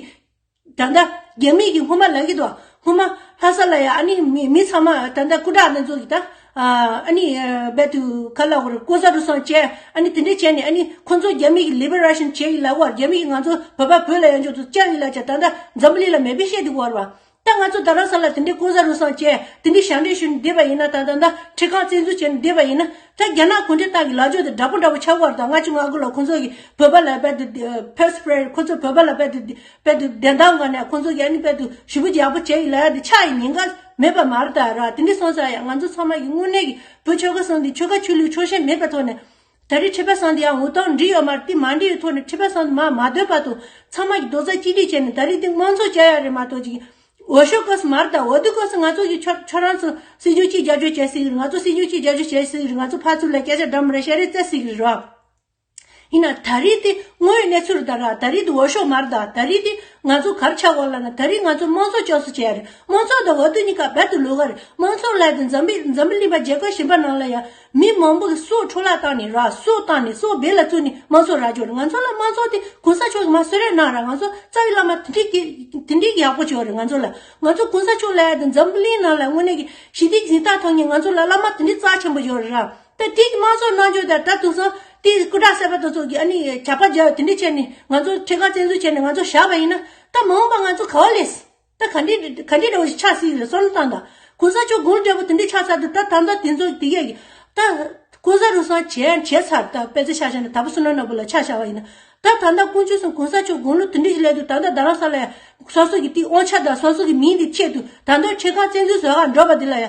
ད་ལྟ་རྒྱ་མི་གིས་སྔོན་མ་ལབ་ཀྱི་འདུག་སྔོན་མ་ལྷ་ས་ལ་ཡ་ཨ་ནི་མི་མི་ཚང་མ་ད་ལྟ་སྐུ་དྲག་དེ་ཚོ་གིས་ད་ཨ་ནི་རྦད་དེ་ག་ལབ་དགོས་རེད། ལྐོག་ཟ་རུལ་སུངས་བྱས་ཨ་ནི་དེ་འདྲས་བྱས་ནས་ཨ་ནི་ཁོ་ཚོ་རྒྱ་མི་གིས་ལི་བྷ་རེ་ཤན་བྱས་ཡིན་ལབ་བར་རྒྱ་མི་གིས་ང་ཚོ་བོད་པ་བོད་ལ་ཡོང་ཆོག་ཚུལ་བཅར་ཡིན་ལབ་བྱས་ད་ལྟ་འཛམ་བུ་གླིང་ལ་མེད་པའི་བཤད་དེ་བར་བ། ད་ང་ཚོ་རྡ་རམ་ས་ལ་དེ་འདྲའི་ལྐོག་ཟ་རུལ་སུངས་བྱས། དེ་འདྲའི་ཞབས་འདྲེན་ཞུས་ནས་བསྡད་པ་ཡིན་ན། ད་ད་ད་ཁྲིམས་ཁང་བཙན་འཛུལ་བྱས་ནས་བསྡད་པ་ཡིན་ན། ད་རྒྱ་ནག་གུང་ཁྲན་ཏང་གི་ལག་འཇོག་དེ་འདྲ་པོ་འདྲ་པོ་ཆགས་ཀྱི་ཡོད་རེད། ད་ལྔ་བཅུ་ང་དགུ་ལ་ཁོང་ཚོ་གིས་བོད་པ་ལ་རྦད་དེ་pepper spray། ཁོང་ཚོ་བོད་པ་ལ་རྦད་དེ་རྦད་དེ་བདེན་གཏམ་སྒང་ནས་ཁོང་ཚོ་གིས་ཨ་ནི་རྦད་དེ་ཞེ་པོ་ཅིག་ཡག་པོ་བྱས་ཡིན་ལབ་ཡ་དེ་ཆགས་ཡིན་ཉེན་ཁ་མེད་པ་མ་རེད་ད་ར། དེ་འདྲ་སོང་ཙང་ཡང་ང་ཚོ་ཚང་མ་གི་དངོས་གནས་ཀྱི་བོད་ཆོལ་ཁ་གསུམ་འདི་ཆོལ་ཁ་ཆོས་ལུགས་ཕྱོགས་ཞེན་མེད་པའི་ཐོག་ནས། ད་རེས་ཁྲི་པ་སངས་དེ་ཡང་འུ་ཐང་འགྲིག་ཡོད་མ་རེད། དེ་མ་འགྲིག་ཡོད་ཐོག་ནས་ཁྲི་པ་སངས་དེ་མར་མ་སྡོད་བར་དུ་ཚང་མ་གི་རྡོག་རྩ་གཅིག་སྒྲིལ་བྱས་ནས། ད་རེས་དེ་དམངས་གཙོ་བྱ་ཡ་རེད་མ་གཏོགས་ཅིག་འོས་ཤོག་སྐབས་སུ་མ་རེད། ད་འོས་བསྡུ་སྐབས་སུ་ང་ཚོ་གི་ཁྱོད་ཁྱོད་རང་ཚོ་སྲིད་སྐྱོང་གཅིག་རྒྱབ་སྐྱོར་བྱེད་སྲིད་ཀྱི་རེད། ང་ཚོ་སྲིད་སྐྱོང་གཅིག་རྒྱབ་སྐྱོར་བྱེད་སྲིད་ཀྱི་རེད། ང་ཚོ་ཕར་ཚུར་ལ་སྐད་ཆ་འདྲ་མི་འདྲ་བཤད་རེས་བྱེད་སྲིད་ཀྱི་རེད་རོ། ཡིན་ན་ད་རེས་དེ་དངོས་ཡོད་གནས་ཚུལ་རེད་ད་ར། ད་རེས་དེ་འོས་ཤོག་མ་རེད་ད། ད་རེས་དེ་ང་ཚོ་ག་རེ་ཆགས་ཡོད་ལབ་ན། ད་རེས་ང་ཚོ་དམངས་གཙོ་སྐྱོབ་གསོ་བྱས་རེད། དམངས་གཙོ་དང་འོས་བསྡུ་གཉིས་ཀ་རྦད་དེ་ལོགས་ཀ་རེད། དམངས་གཙོ་ལབ་དེ་འཛམ་བུ་འཛམ་བུ་གླིང་པ་རྒྱལ་ཁབ་གཞན་པ་ནང་ལ་ཡང་མི་མང་པོ་གི་སྲོག་འཕྲོ་བརླག་བཏང་ནས་ར། སྲོག་བཏང་ནས་སྲོག་སྦས་ལ་བཙུགས་ནས་དམངས་གཙོ་རག་རྒྱུ་རེད། ང་ཚོ་ལ་དམངས་གཙོ་དེ་གོང་ས་མཆོག་གིས་མར་གསོལ་རས་གནང་ར། ང་ཚོ་རྩ་བའི་བླ་མ་དེ་འདྲའི་གི་དེ་འདྲའི་གི་ཡག་པོ་བྱོས་རེད། ང་ཚོ་ལ་ང་ཚོ་གོང་ས་མཆོག་ལབ་ཡ་དེ་འཛམ་བུ་གླིང་ནང་ལ་དངོས་གནས་ཀྱི་ཞི་བདེ་འཛིན་སྟངས་ཐོག་ནས་ང་ཚོ་ལ་བླ་མ་དེ་འདྲའི་རྩ་ཆེན་པོ་བྱོས་རེད་ར། ད་དེ་གི་དམངས་གཙོ་གནང་རྒྱུ་དང་། ད་དེང་སང་དེ་སྐུ་དྲག་གསར་པ་དེ་ཚོ་གིས་ཨ་ནི་ཇག་པ་རྒྱག་དེ་འདྲ་བྱས་ནས་ང་ཚོ་ཁྲིམས་ཁང་བཙན་འཛུལ་བྱས་ནས་ང་ཚོ་བཞག་པ་ཡིན་ན། ད་མ་འོངས་པ་ང་ཚོ་ག་བ་སླེབས། ད་ག་འདྲ་ག་འདྲ་འདྲ་བོ་ཞིག་ཆགས་སྲིད་རེད། བསམ་བློ་བཏང་དང་། གོང་ས་མཆོག་དགུང་ལོ་བགྲེས་པོ་དེ་འདྲ་ཆགས་ཚར་དུས། ད་ད་ལྟ་དེ་ཚོ་དེ་གས་ཀྱི་ད་ལྐོག་ཟ་རུལ་སུངས་བྱས་བྱས་ཚར། ད་དཔེ་ཆ་བཞག་བཞག་ན་དྭགས་པོ་བསོད་ནམས་ནོར་བུ་ལ་ཆ་བཞག་པ་ཡིན་ན། ད་ད་ལྟ་དཀོན་མཆོག་གསུམ་གོང་ས་མཆོག་དགུང་ལོ་དེ་འདྲ་ཞིག་སླེབས་དུས། ད་ལྟ་རྡ་རམ་ས་ལ་ཡ་སོ་སོ་གི་དེའི་དབང་ཆ་དང་སོ་སོ་གི་མིང་དེ་ཆེད་དུ་ད་ལྟ་ཁྲིམས་ཁང་བཙན་འཛུལ་བཟོ་གར་འགྲོ་བ་དེ་ལ་ཡ།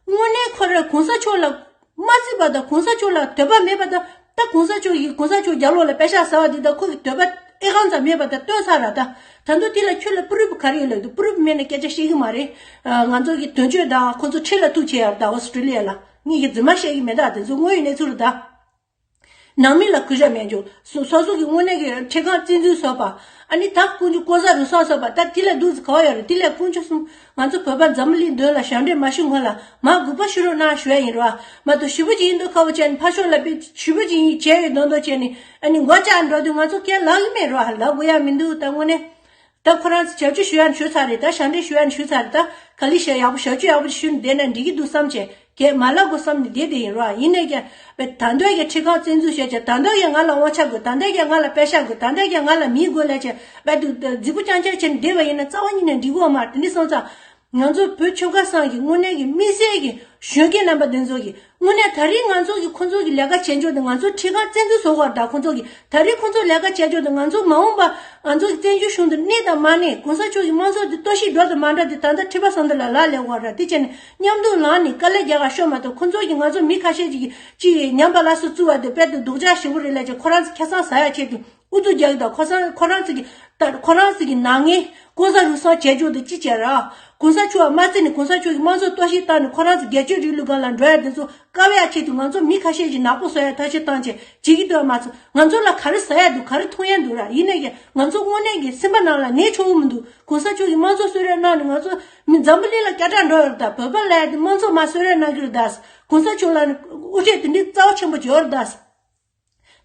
དངོས་གནས་ཁོ་རང་གོང་ས་མཆོག་ལ་མ་བརྩིས་པ་དང་། གོང་ས་མཆོག་ལ་དད་པ་མེད་པ་དང་། ད་གོང་ས་མཆོག་གིས་གོང་ས་མཆོག་རྒྱབ་ལོགས་ལ་པད་ཤག་ཟ་བ་དེ་དང་ཁོ་གི་དད་པ་ཨེ་གང་ཙམ་མེད་པ་དང་སྟོན་ཚར་ར། ད་ད་དུང་དེ་ལ་ཁྱོད་ལ་པུ་རུབ་ག་རེ་ཡོད་ལབ་དུས། པུ་རུབ་མེད་ན་སྐད་ཆ་བཤད་གི་མ་རེད། ང་ཚོ་གི་དོན་གཅོད་དང་ཁོ་ཚོ་ཁྲིམས་ལ་གཏུག་བྱས་ཡར་ད་ཨོ་སི་ཀྲི་ལི་ཡ་ལ། ངས་ཀྱི་རྫུན་མ་བཤད་གི་མེད། ད་དེ་ཚོ་དངོས་ཡོད་གནས་ཚུལ་རེད་ད། ནང་མི་ལ་གུས་ཞབས་མེད་རྒྱུ། སོ་སོ་སོ་གི་དངོས་གནས་ཀྱི་ཁྲིམས་ཁང་བཙན་འཛུལ་བཟོས་པ། ཨ་ནི་ད་དཀོན་མཆོག་ལྐོག་ཟ་རུལ་སུངས་བཟོས་པ། ད་དེ་ལས་སྡུག་ཙམ་ག་བ་ཡོད་རེད། དེ་ལས་དཀོན་མཆོག་གསུམ་ང་ཚོ་བོད་པ་འཛམ་བུ་གླིང་མདུན་ལ་ཞབས་འདྲེན་མ་ཞུ་སྔོན་ལ་མར་སྒུག་པ་ཞུ་རོགས་གནང་ཞུ་ཡ་ཡིན་རོ། མ་གཏོགས་ཞེ་པོ་ཅིག་ཡིན་མདོག་ཁ་པོ་བྱས་ནས་ཕར་ཕྱོགས་ལ་དཔེ་ཞེ་པོ་ཅིག་ཡིན་བྱས་ཡོད་མདོག་མདོག་བྱས་ནས་ཨ་ནི་མགོ་བཅག་འགྲོ་དུས། ང་ཚོ་ཁས་ལེན་གྱི་མེད་རོ། ལབ་དགོས་ཡ་མི་འདུག་ད་དངོས་གནས། ད་ཁོ་རང་ཚོ་ཞབས་ཕྱི་ཞུ་ཡ་ནི་ཞུ་ཚར་རེད། ད་ཞབས་འདྲེན་ཞུ་ཡ་ནི་ཞུ་ཚར་རེད། ད་ག་ལེ་ཞབས་ཡག་པོ་ཞབས་ཕྱི་ཡག་པོ་ཞུས་ནས་བསྡད་ན་འགྲིག་གི་འདུག་བསམ་བྱས། གས་མ་ལབ་དགོས་བསམ་ནས་བསྡད་དེ་ཡིན་རོགས། ཡིན་ནས་ཀྱང་བས་ད་འདོད་ཀྱི་ཁྲིམས་ཁང་བཙན་འཛུལ་བྱས་བྱས། ད་འདོད་ཀྱི་ང་ལ་དབང་ཆ་དགོས། ད་འདོད་ཀྱི་ང་ལ་པད་ཤག་དགོས། ད་འདོད་ཀྱི་ང་ལ་མི་དགོས་ལབ་བྱས། བས་དུ་རྫིག་པོ་རྐྱང་རྐྱང་བྱས་ནས་བསྡད་པ་ཡིན་ན་རྩ་བ་ཉིད་ནས་འགྲིག་གི་ཡོད་མ་རེད། དེ་འདྲ་སོང་ཙང་། ང་ཚོ་བོད་ཆོལ་ཁ་གསུམ་གྱི་དངོས་གནས་ཀྱི་དམིགས་བསལ་གྱི་གཞོན་སྐྱེས་རྣམ་པ་འདི་ཚོ་གི་དངོས་གནས་ད་རེས་ང་ཚོ་གི་ཁོ་ཚོ་གི་ལས་ཀ་བྱེད་ཕྱོགས་དེ། ང་ཚོ་ཁྲིམས་ཁང་བཙན་འཛུལ་བཟོ་དགོས་རེད། ད་ཁོ་ཚོ་གི་ད་རེས་ཁོ་ཚོ་ལས་ཀ་བྱེད་ཕྱོགས་དེ། ང་ཚོ་མ་འོངས་པ་ང་ཚོ་གི་བཙན་བྱོལ་གཞུང་དུ་གནས་དང་མ་གནས། གོང་ས་མཆོག་གི་དམངས་གཙོ་དེ་གཏོར་བཤིག་འགྲོ་དང་མ་འགྲོ་དེ་ད་ལྟ་ཁྲི་པ་སངས་དེ་ལ་ལག་ལེན་དགོས་རེད། དེ་བྱས་ནས་མཉམ་དུ་ལངས་ནས་དཀའ་ལས་རྒྱག་ག་ཤོག། མ་གཏོགས་ཁོ་ཚོ་གི་ང་ཚོ་མི་ཁ་ཤས་ཅིག་གིས་ཅིག་ཉམས་པ་སླར་གསོ་བཙུགས་པ་དེ་དཔེ་དེ་སྡུག་ཅག་ཞེ་པོ་རེད་ལབ་བྱས། ཁོ་རང་ཚོ་ཁ་སང་ཟ་ཡ་ཆེད་དུ། ཨུ་ཚུགས་རྒྱག་གི་འདུག། ཁོ་ཚང་ཁོ་རང་ཚོ་གི་ད་ཁོ་རང་ཚོ་གི་ནག་ཉེས་ལྐོག་ཟ་རུལ་སུངས་བྱེད་རྒྱུ་དེ་ཅི་བྱེད་ར། གོང་ས་མཆོག་མ་བརྩིས་ནས་གོང་ས་མཆོག་གི་དམངས་གཙོ་གཏོར་བཤིག་བཏང་ནས། ཁོ་རང་ཚོ་སྒེར་གཅོད་རིང་ལུགས་སྒང་ལ་འགྲོ་ཡ་དེ་ཚོ་བཀག་ཡ་ཆེད་དུ་ང་ཚོ་མི་ཁ་ཤས་ཀྱིས་ནག་པོ་བཟོ་ཡ་ཐབས་ཤེས་བཏང་བྱས་བྱེད་ཀྱི་འདུག་མ་ཚོ། ང་ཚོ་ལ་ག་རེ་ཟ་ཡ་འདུག། ག་རེ་འཐུང་ཡ་འདུག་ར། ཡིན་ནས་ཀྱང་ང་ཚོ་དངོས་གནས་ཀྱི་སེམས་པ་ནང་ལ་ནད་ཆོག་གི་མི་འདུག། གོང་ས་མཆོག་གིས་དམངས་གཙོ་གསོལ་རས་གནང་ནས་ང་ཚོ་མི་འཛམ་བུ་གླིང་ལ་སྐད་གྲགས་འགྲོ་ཡོད་རེད་ད། བོད་པ་ལབ་ཡ་དེ་དམངས་གཙོ་མར་གསོལ་རས་གནང་གི་རེད་ད། གོང་ས་མཆོག་ལ་ནི་དབུ་ཁྲིད་དེ་འདྲའི་རྩ་བ་ཆེན་པོ་ཡོད་རེད་ད།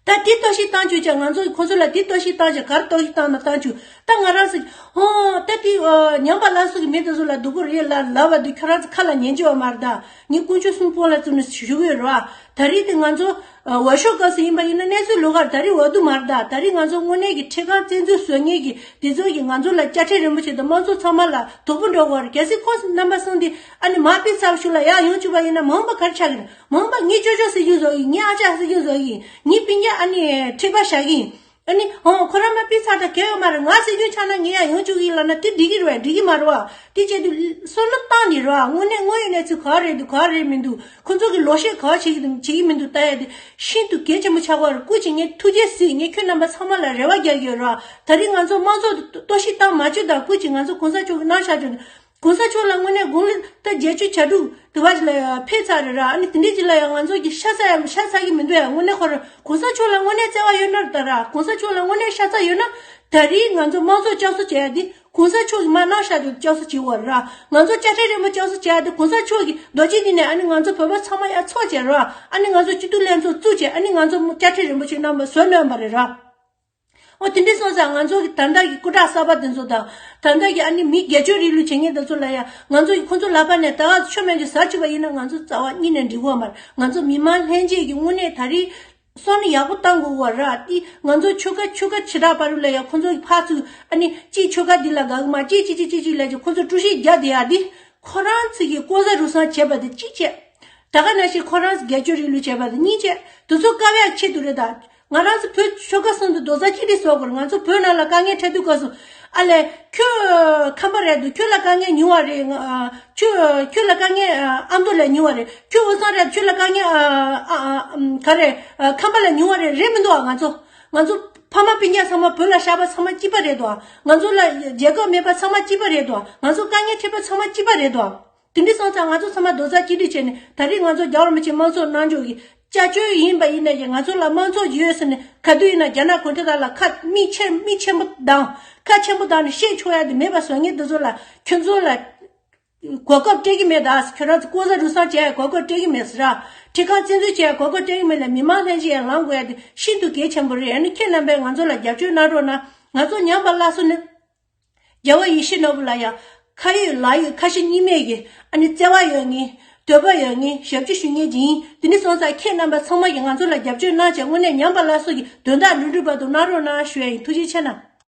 ད་དེ་གཏོར་བཤིག་བཏང་བཅུག་ཀྱང་། ང་ཚོ་ཁོ་ཚོ་ལ་དེ་གཏོར་བཤིག་བཏང་ཀྱང་། ག་རེ་གཏོར་བཤིག་བཏང་ན་བཏང་བཅུག། ད་ང་རང་ཚོ་ཧོ་ད་དེ་ཨ་ཉམས་པ་སླར་གསོ་གི་མི་དེ་ཚོ་ལ་སྡུག་པོ་རེད་ལབ་ལབ་པ་དེ་ཁྱོད་རང་ཚོ་ཁ་ལ་ཉན་གྱི་ཡོད་མ་རེད་ད། ངས་དཀོན་མཆོག་གསུམ་དཔུང་ལ་བཙུགས་ནས་ཞུ་གི་ཡོད་རེད་བ། ད་རེས་དེ་ང་ཚོ་ཨ་འོས་ཤོག་སྐབས་སུ་ཡིན་པ་ཡིན་ན་གནས་ཚུལ་ལོགས་ཀར་ད་རེས་འོས་བསྡུ་མ་རེད་ད། ད་རེས་ང་ཚོ་དངོས་གནས་ཀྱི་ཁྲིམས་ཁང་བཙན་འཛུལ་བཟོ་མཁན་གྱི་དེ་ཚོ་གིས་ང་ཚོ་ལ་དཔྱ་ཁྲལ་རིན་པོ་ཆེ་དང་དམངས་གཙོ་ཚང་མ་ལ་དོ་ཕོག་འགྲོ་གི་ཡོད་རེད། གལ་སྲིད་ཁོ་རྣམ་པ་གསུམ་དེ་ཨ་ནི་མར་ཕུད་ཚར་བ་ཞིག་ལ་ཡར་ཡོང་བཅུག་པ་ཡིན་ན་མ་འོངས་པ་ག་རེ་ཆགས་ཀྱི་རེད། མ་འོངས་པ་ངའི་ཅོ་ཅོ་སྲིད་སྐྱོང་བཟོ་གི་ཡིན། ངའི་ཨ་ཅག་སྲིད་སྐྱོང་བཟོ་གི་ཡིན། ངའི་སྤུན་ཀྱག་ཨ་ནི་ཁྲི་པ་བཞག་གི་ཡིན། ཨ་ནི་ཧོ་ཁོ་རང་མར་ཕུད་ཚར་ད་གལ་ཡོད་མ་རེད། ང་སྲིད་སྐྱོང་ཆགས་ན་ངས་ཡང་ཡོང་བཅུག་གི་ཡིན་ལབ་ན་དེ་འགྲིག་གི་རེད་པས། འགྲིག་གི་མ་རེད་པ། དེ་བྱས་དུས་བསམ་བློ་བཏང་ནས་རེད་པ། དངོས་གནས་དངོས་ཡོད་གནས་ཚུལ་ག་རེ་རེད་འདུག། ག་རེ་རེད་མི་འདུག། ཁོ་ཚོ་གིས་ལོག་བཤད་ག་བ་བྱེད་ཀྱི་འདུག་བྱེད་ཀྱི་མི་འདུག་ལྟ་ཡ་དེ་ཤིན་ཏུ་གལ་ཆེན་པོ་ཆགས་པ་རེད། སྐུ་མཁྱེན། ངས་ཐུགས་རྗེ་གཟིགས། ངས་ཁྱོད་རྣམ་པ་ཚང་མ་ལ་རེ་བ་རྒྱག་གི་ཡོད་རེད་པ། ད་རེས་ང་ཚོ་དམངས་གཙོ་གཏོར་བཤིག་བཏང་མ་བཅུག་དང་། སྐུ་མཁྱེན། ང་ཚོ་གོང་ས་མཆོག་གིས་གནང་བཞག་རྒྱུ་དེ། གོང་ས་མཆོག་ལ་དངོས་གནས་དགུང་ལོ་ད་བརྒྱད་ཅུ་གྱ་དྲུག་དེ་བ་ཞིག་ལ་ཡང་ཕེབས་ཚར་རེད་ར། ཨ་ནི་དེ་འདྲའི་ཅིག་ལ་ཡང་ང་ཚོ་གི་ཤ་ཚ་ཡང་ཤ་ཚ་གི་མི་འདུག་ཡ། དངོས་གནས་ཁོ་རང་གོང་ས་མཆོག་ལ་དངོས་གནས་བརྩེ་བ་ཡོད་ན་ད་ར། གོང་ས་མཆོག་ལ་དངོས་གནས་ཤ་ཚ་ཡོད་ན་ད་རེས་ང་ཚོ་དམངས་གཙོ་བསྐྱར་གསོ་བྱེད་ཡ་དེ་གོང་ས་མཆོག་གིས་མར་གནང་བཞག་དེ་བསྐྱར་གསོ་བྱེད་དགོས་རེད་ར། ང་ཚོ་དཔྱ་ཁྲལ་རིན་པོ་བསྐྱར་གསོ་བྱེད་ཡ་དེ་གོང་ས་མཆོག་གིས་རྡོ་རྗེ་གདན་ནས་ཨ་ནི་ང་ཚོ་བོད་པ་ཚང་མ་ཡར་ཚོགས་བྱས་ར། ཨ་ནི་ང་ཚོ་སྤྱི་འཐུས་ལྷན་ཚོགས་བཙུགས་བྱས། ཨ་ནི་ང་ཚོ་དཔྱ་ཁྲལ་རིན་པོ་ཆེ་གནང་བ་བཟོ་གནང་བ་རེད་ར། ཨོ་དེ་འདྲ་སོང་ཙང་ང་ཚོ་གི་ད་ལྟ་གི་སྐུ་དྲག་གསར་པ་དེ་ཚོ་དང་། ད་ལྟ་གི་ཨ་ནི་མི་སྒེར་གཅོད་རིང་ལུགས་བྱེད་མཁན་དེ་ཚོ་ལ་ཡང་ང་ཚོ་གི་ཁོ་ཚོ་ལག་པ་ནས་ད་ག་ཆོ་མེད་ཀྱི་ཟ་བཅུག་པ་ཡིན་ན་ང་ཚོ་རྩ་བ་ཉིད་ནས་འགྲིག་གི་ཡོད་མ་རེད། ང་ཚོ་མི་མང་ལྷན་རྒྱས་ཀྱི་དངོས་གནས་ད་རེས་ སོང་ནས་ཡག་པོ་བཏང་དགོས་བ་ར། དེ་ང་ཚོ་ཆོལ་ཁ་ཆོལ་ཁ་བྱེ་བྲག་པ་རུ་ལ་ཡ་ཁོ་ཚོ་གི་ཕར་ཚུར་ཨ་ནི་གཅིག་ཆོལ་ཁ་འདི་ལ་དགའ་གི་མ་གཅིག་གཅིག་གཅིག་གཅིག་གཅིག་ལ་ཅིག་ཁོ་ཚོ་དཀྲུག་ཤིང་རྒྱག་བསྡད་ཡ་འདི་ཁོ་རང་ཚོ་གི་ལྐོག་ཟ་རུལ་སུངས་བྱས་པ་དེ་གཅིག་བྱས། ད་ག་ནང་བཞིན་ཁོ་རང་ཚོ་རྒྱལ་གཅེས་རིང་ལུགས་བྱས་པ་དེ་གཉིས་བྱས། དེ་ཚོ་བཀག་ཡ་ཆེད་དུ་རེད་ད། ང་རང་ཚོ་བོད་ཆོལ་ཁ་གསུམ་དུ་རྡོག་རྩ་གཅིག་སྒྲིལ་བཟོ་དགོས་རེད། ང་ཚོ་བོད་ནང་ལ་དཀའ་ངལ་འཕྲད་དུས་སྐབས་སུ་ཨ་ལས་ཁྱོད་ཁམས་པ་རེད་འདུག་ཁྱོད་ལ་དཀའ་ངལ་ཉུང་བ་རེད། ང་ཁྱོད་ཁྱོད་ལ་དཀའ་ངལ་ཨ་མདོ་ལས་ཉུང་བ་རེད། ཁྱོད་དབུས་གཙང་རེད་ཁྱོད་ལ་དཀའ་ངལ་ཨ་ཨ་ཨ་ག་རེད། ཁམས་པ་ལས་ཉུང་བ་རེད། རེད་མི་འདུག་ཨ་ང་ཚོ་ང་ཚོ་ཕ་མ་སྤུན་ཀྱག་ཚང་མ་བོད་ལ་བཞག་པ་ཚང་མ་གཅིག་པ་རེད་དོ། ང་ཚོ་ལ་རྒྱལ་ཁབ་མེད་པ་ཚང་མ་གཅིག་པ་རེད་དོ། ང་ཚོ་དཀའ་ངལ་འཕྲད་པ་ཚང་མ་གཅིག་པ་རེད་དོ། དེ་འདྲ་སོང་ཙང་ང་ཚོ་ཚང་མ་རྡོག་རྩ་གཅིག་སྒྲིལ་བྱས་ནས་ད་རེས་ང་ཚོ་རྒྱལ་བ་རིན་པོ་ཆེ་དམངས་གཙོ་གནང་ཕྱོགས་ཀྱི་བྱ་སྤྱོད་ཡིན་པ་ཡིན་ན་ཡང་ང་ཚོ་ལ་དམངས་གཙོ་ཡོད་ཟེར་ནས་ག་དུས་ཡིན་ན་རྒྱ་ནག་གུང་ཁྲན་ཏང་ལ་ཁ་མིག་ཆེ་མིག་ཆེན་པོ་གདངས་ཁ་ཆེན་པོ་གདངས་ནས་བཤད་ཆོག་ཡ་དེ་མེད་པ་བཟོ་མཁན་དེ་ཚོ་ལ་ཁྱོད་ཚོ་ལ་གོ་སྐབས་སྤྲད་ཀྱི་མེད་ད། ཁྱོད་རང་ཚོ་ལྐོག་ཟ་རུལ་སུངས་བྱས་ཡ་གོ་སྐབས་སྤྲད་ཀྱི་མེད་ཟེར་ར། ཁྲི་ཁང་བཙན་འཛུལ་བྱས་ཡ་གོ་སྐབས་སྤྲད་ཀྱི་མེད་ལ་མི་མང་ལྷན་རྒྱས་ཡ་ལངས་དགོས་ཡ་དེ་ཤིན་ཏུ་གལ་ཆེན་པོ་རེད། ཨ་ནི་ཁྱེད་རྣམ་པས་ང་ཚོ་ལ་རྒྱབ་སྐྱོར་གནང་རོགས་གནང་། ང་ཚོ་ཉམས་པ་སླར་གསོ་ནི། རྒྱལ་བ་ཡིད་བཞིན་ནོར་བུ་ལ་ཡང་ཁ་ཡོད་ལག་ཡོད་ཁ་ཞེ་གཉིས་མེད་ཀྱི་ཨ་ནི་བརྩེ་བ་ཡོད་ངེས་འདོད་པ་ཡོད་ངེས་ཞབས་ཕྱི་ཞུ་ངེས་ཀྱི་ཡིན། དེ་ནི་སོང་ཙང་ཁྱེད་རྣམ་པ་ཚང་མ་གིས་ང་ཚོ་ལ་རྒྱབ་སྐྱོར་གནང་བྱས་དངོས་གནས་ཉམས་པ་སླར་གསོ་གི་དོན་དག་འགྲུབ་འགྲུབ་བར་དུ་གནང་རོགས་གནང་ཞུ་ཡ་ཡིན། ཐུགས་རྗེ་ཆེ་གནང་།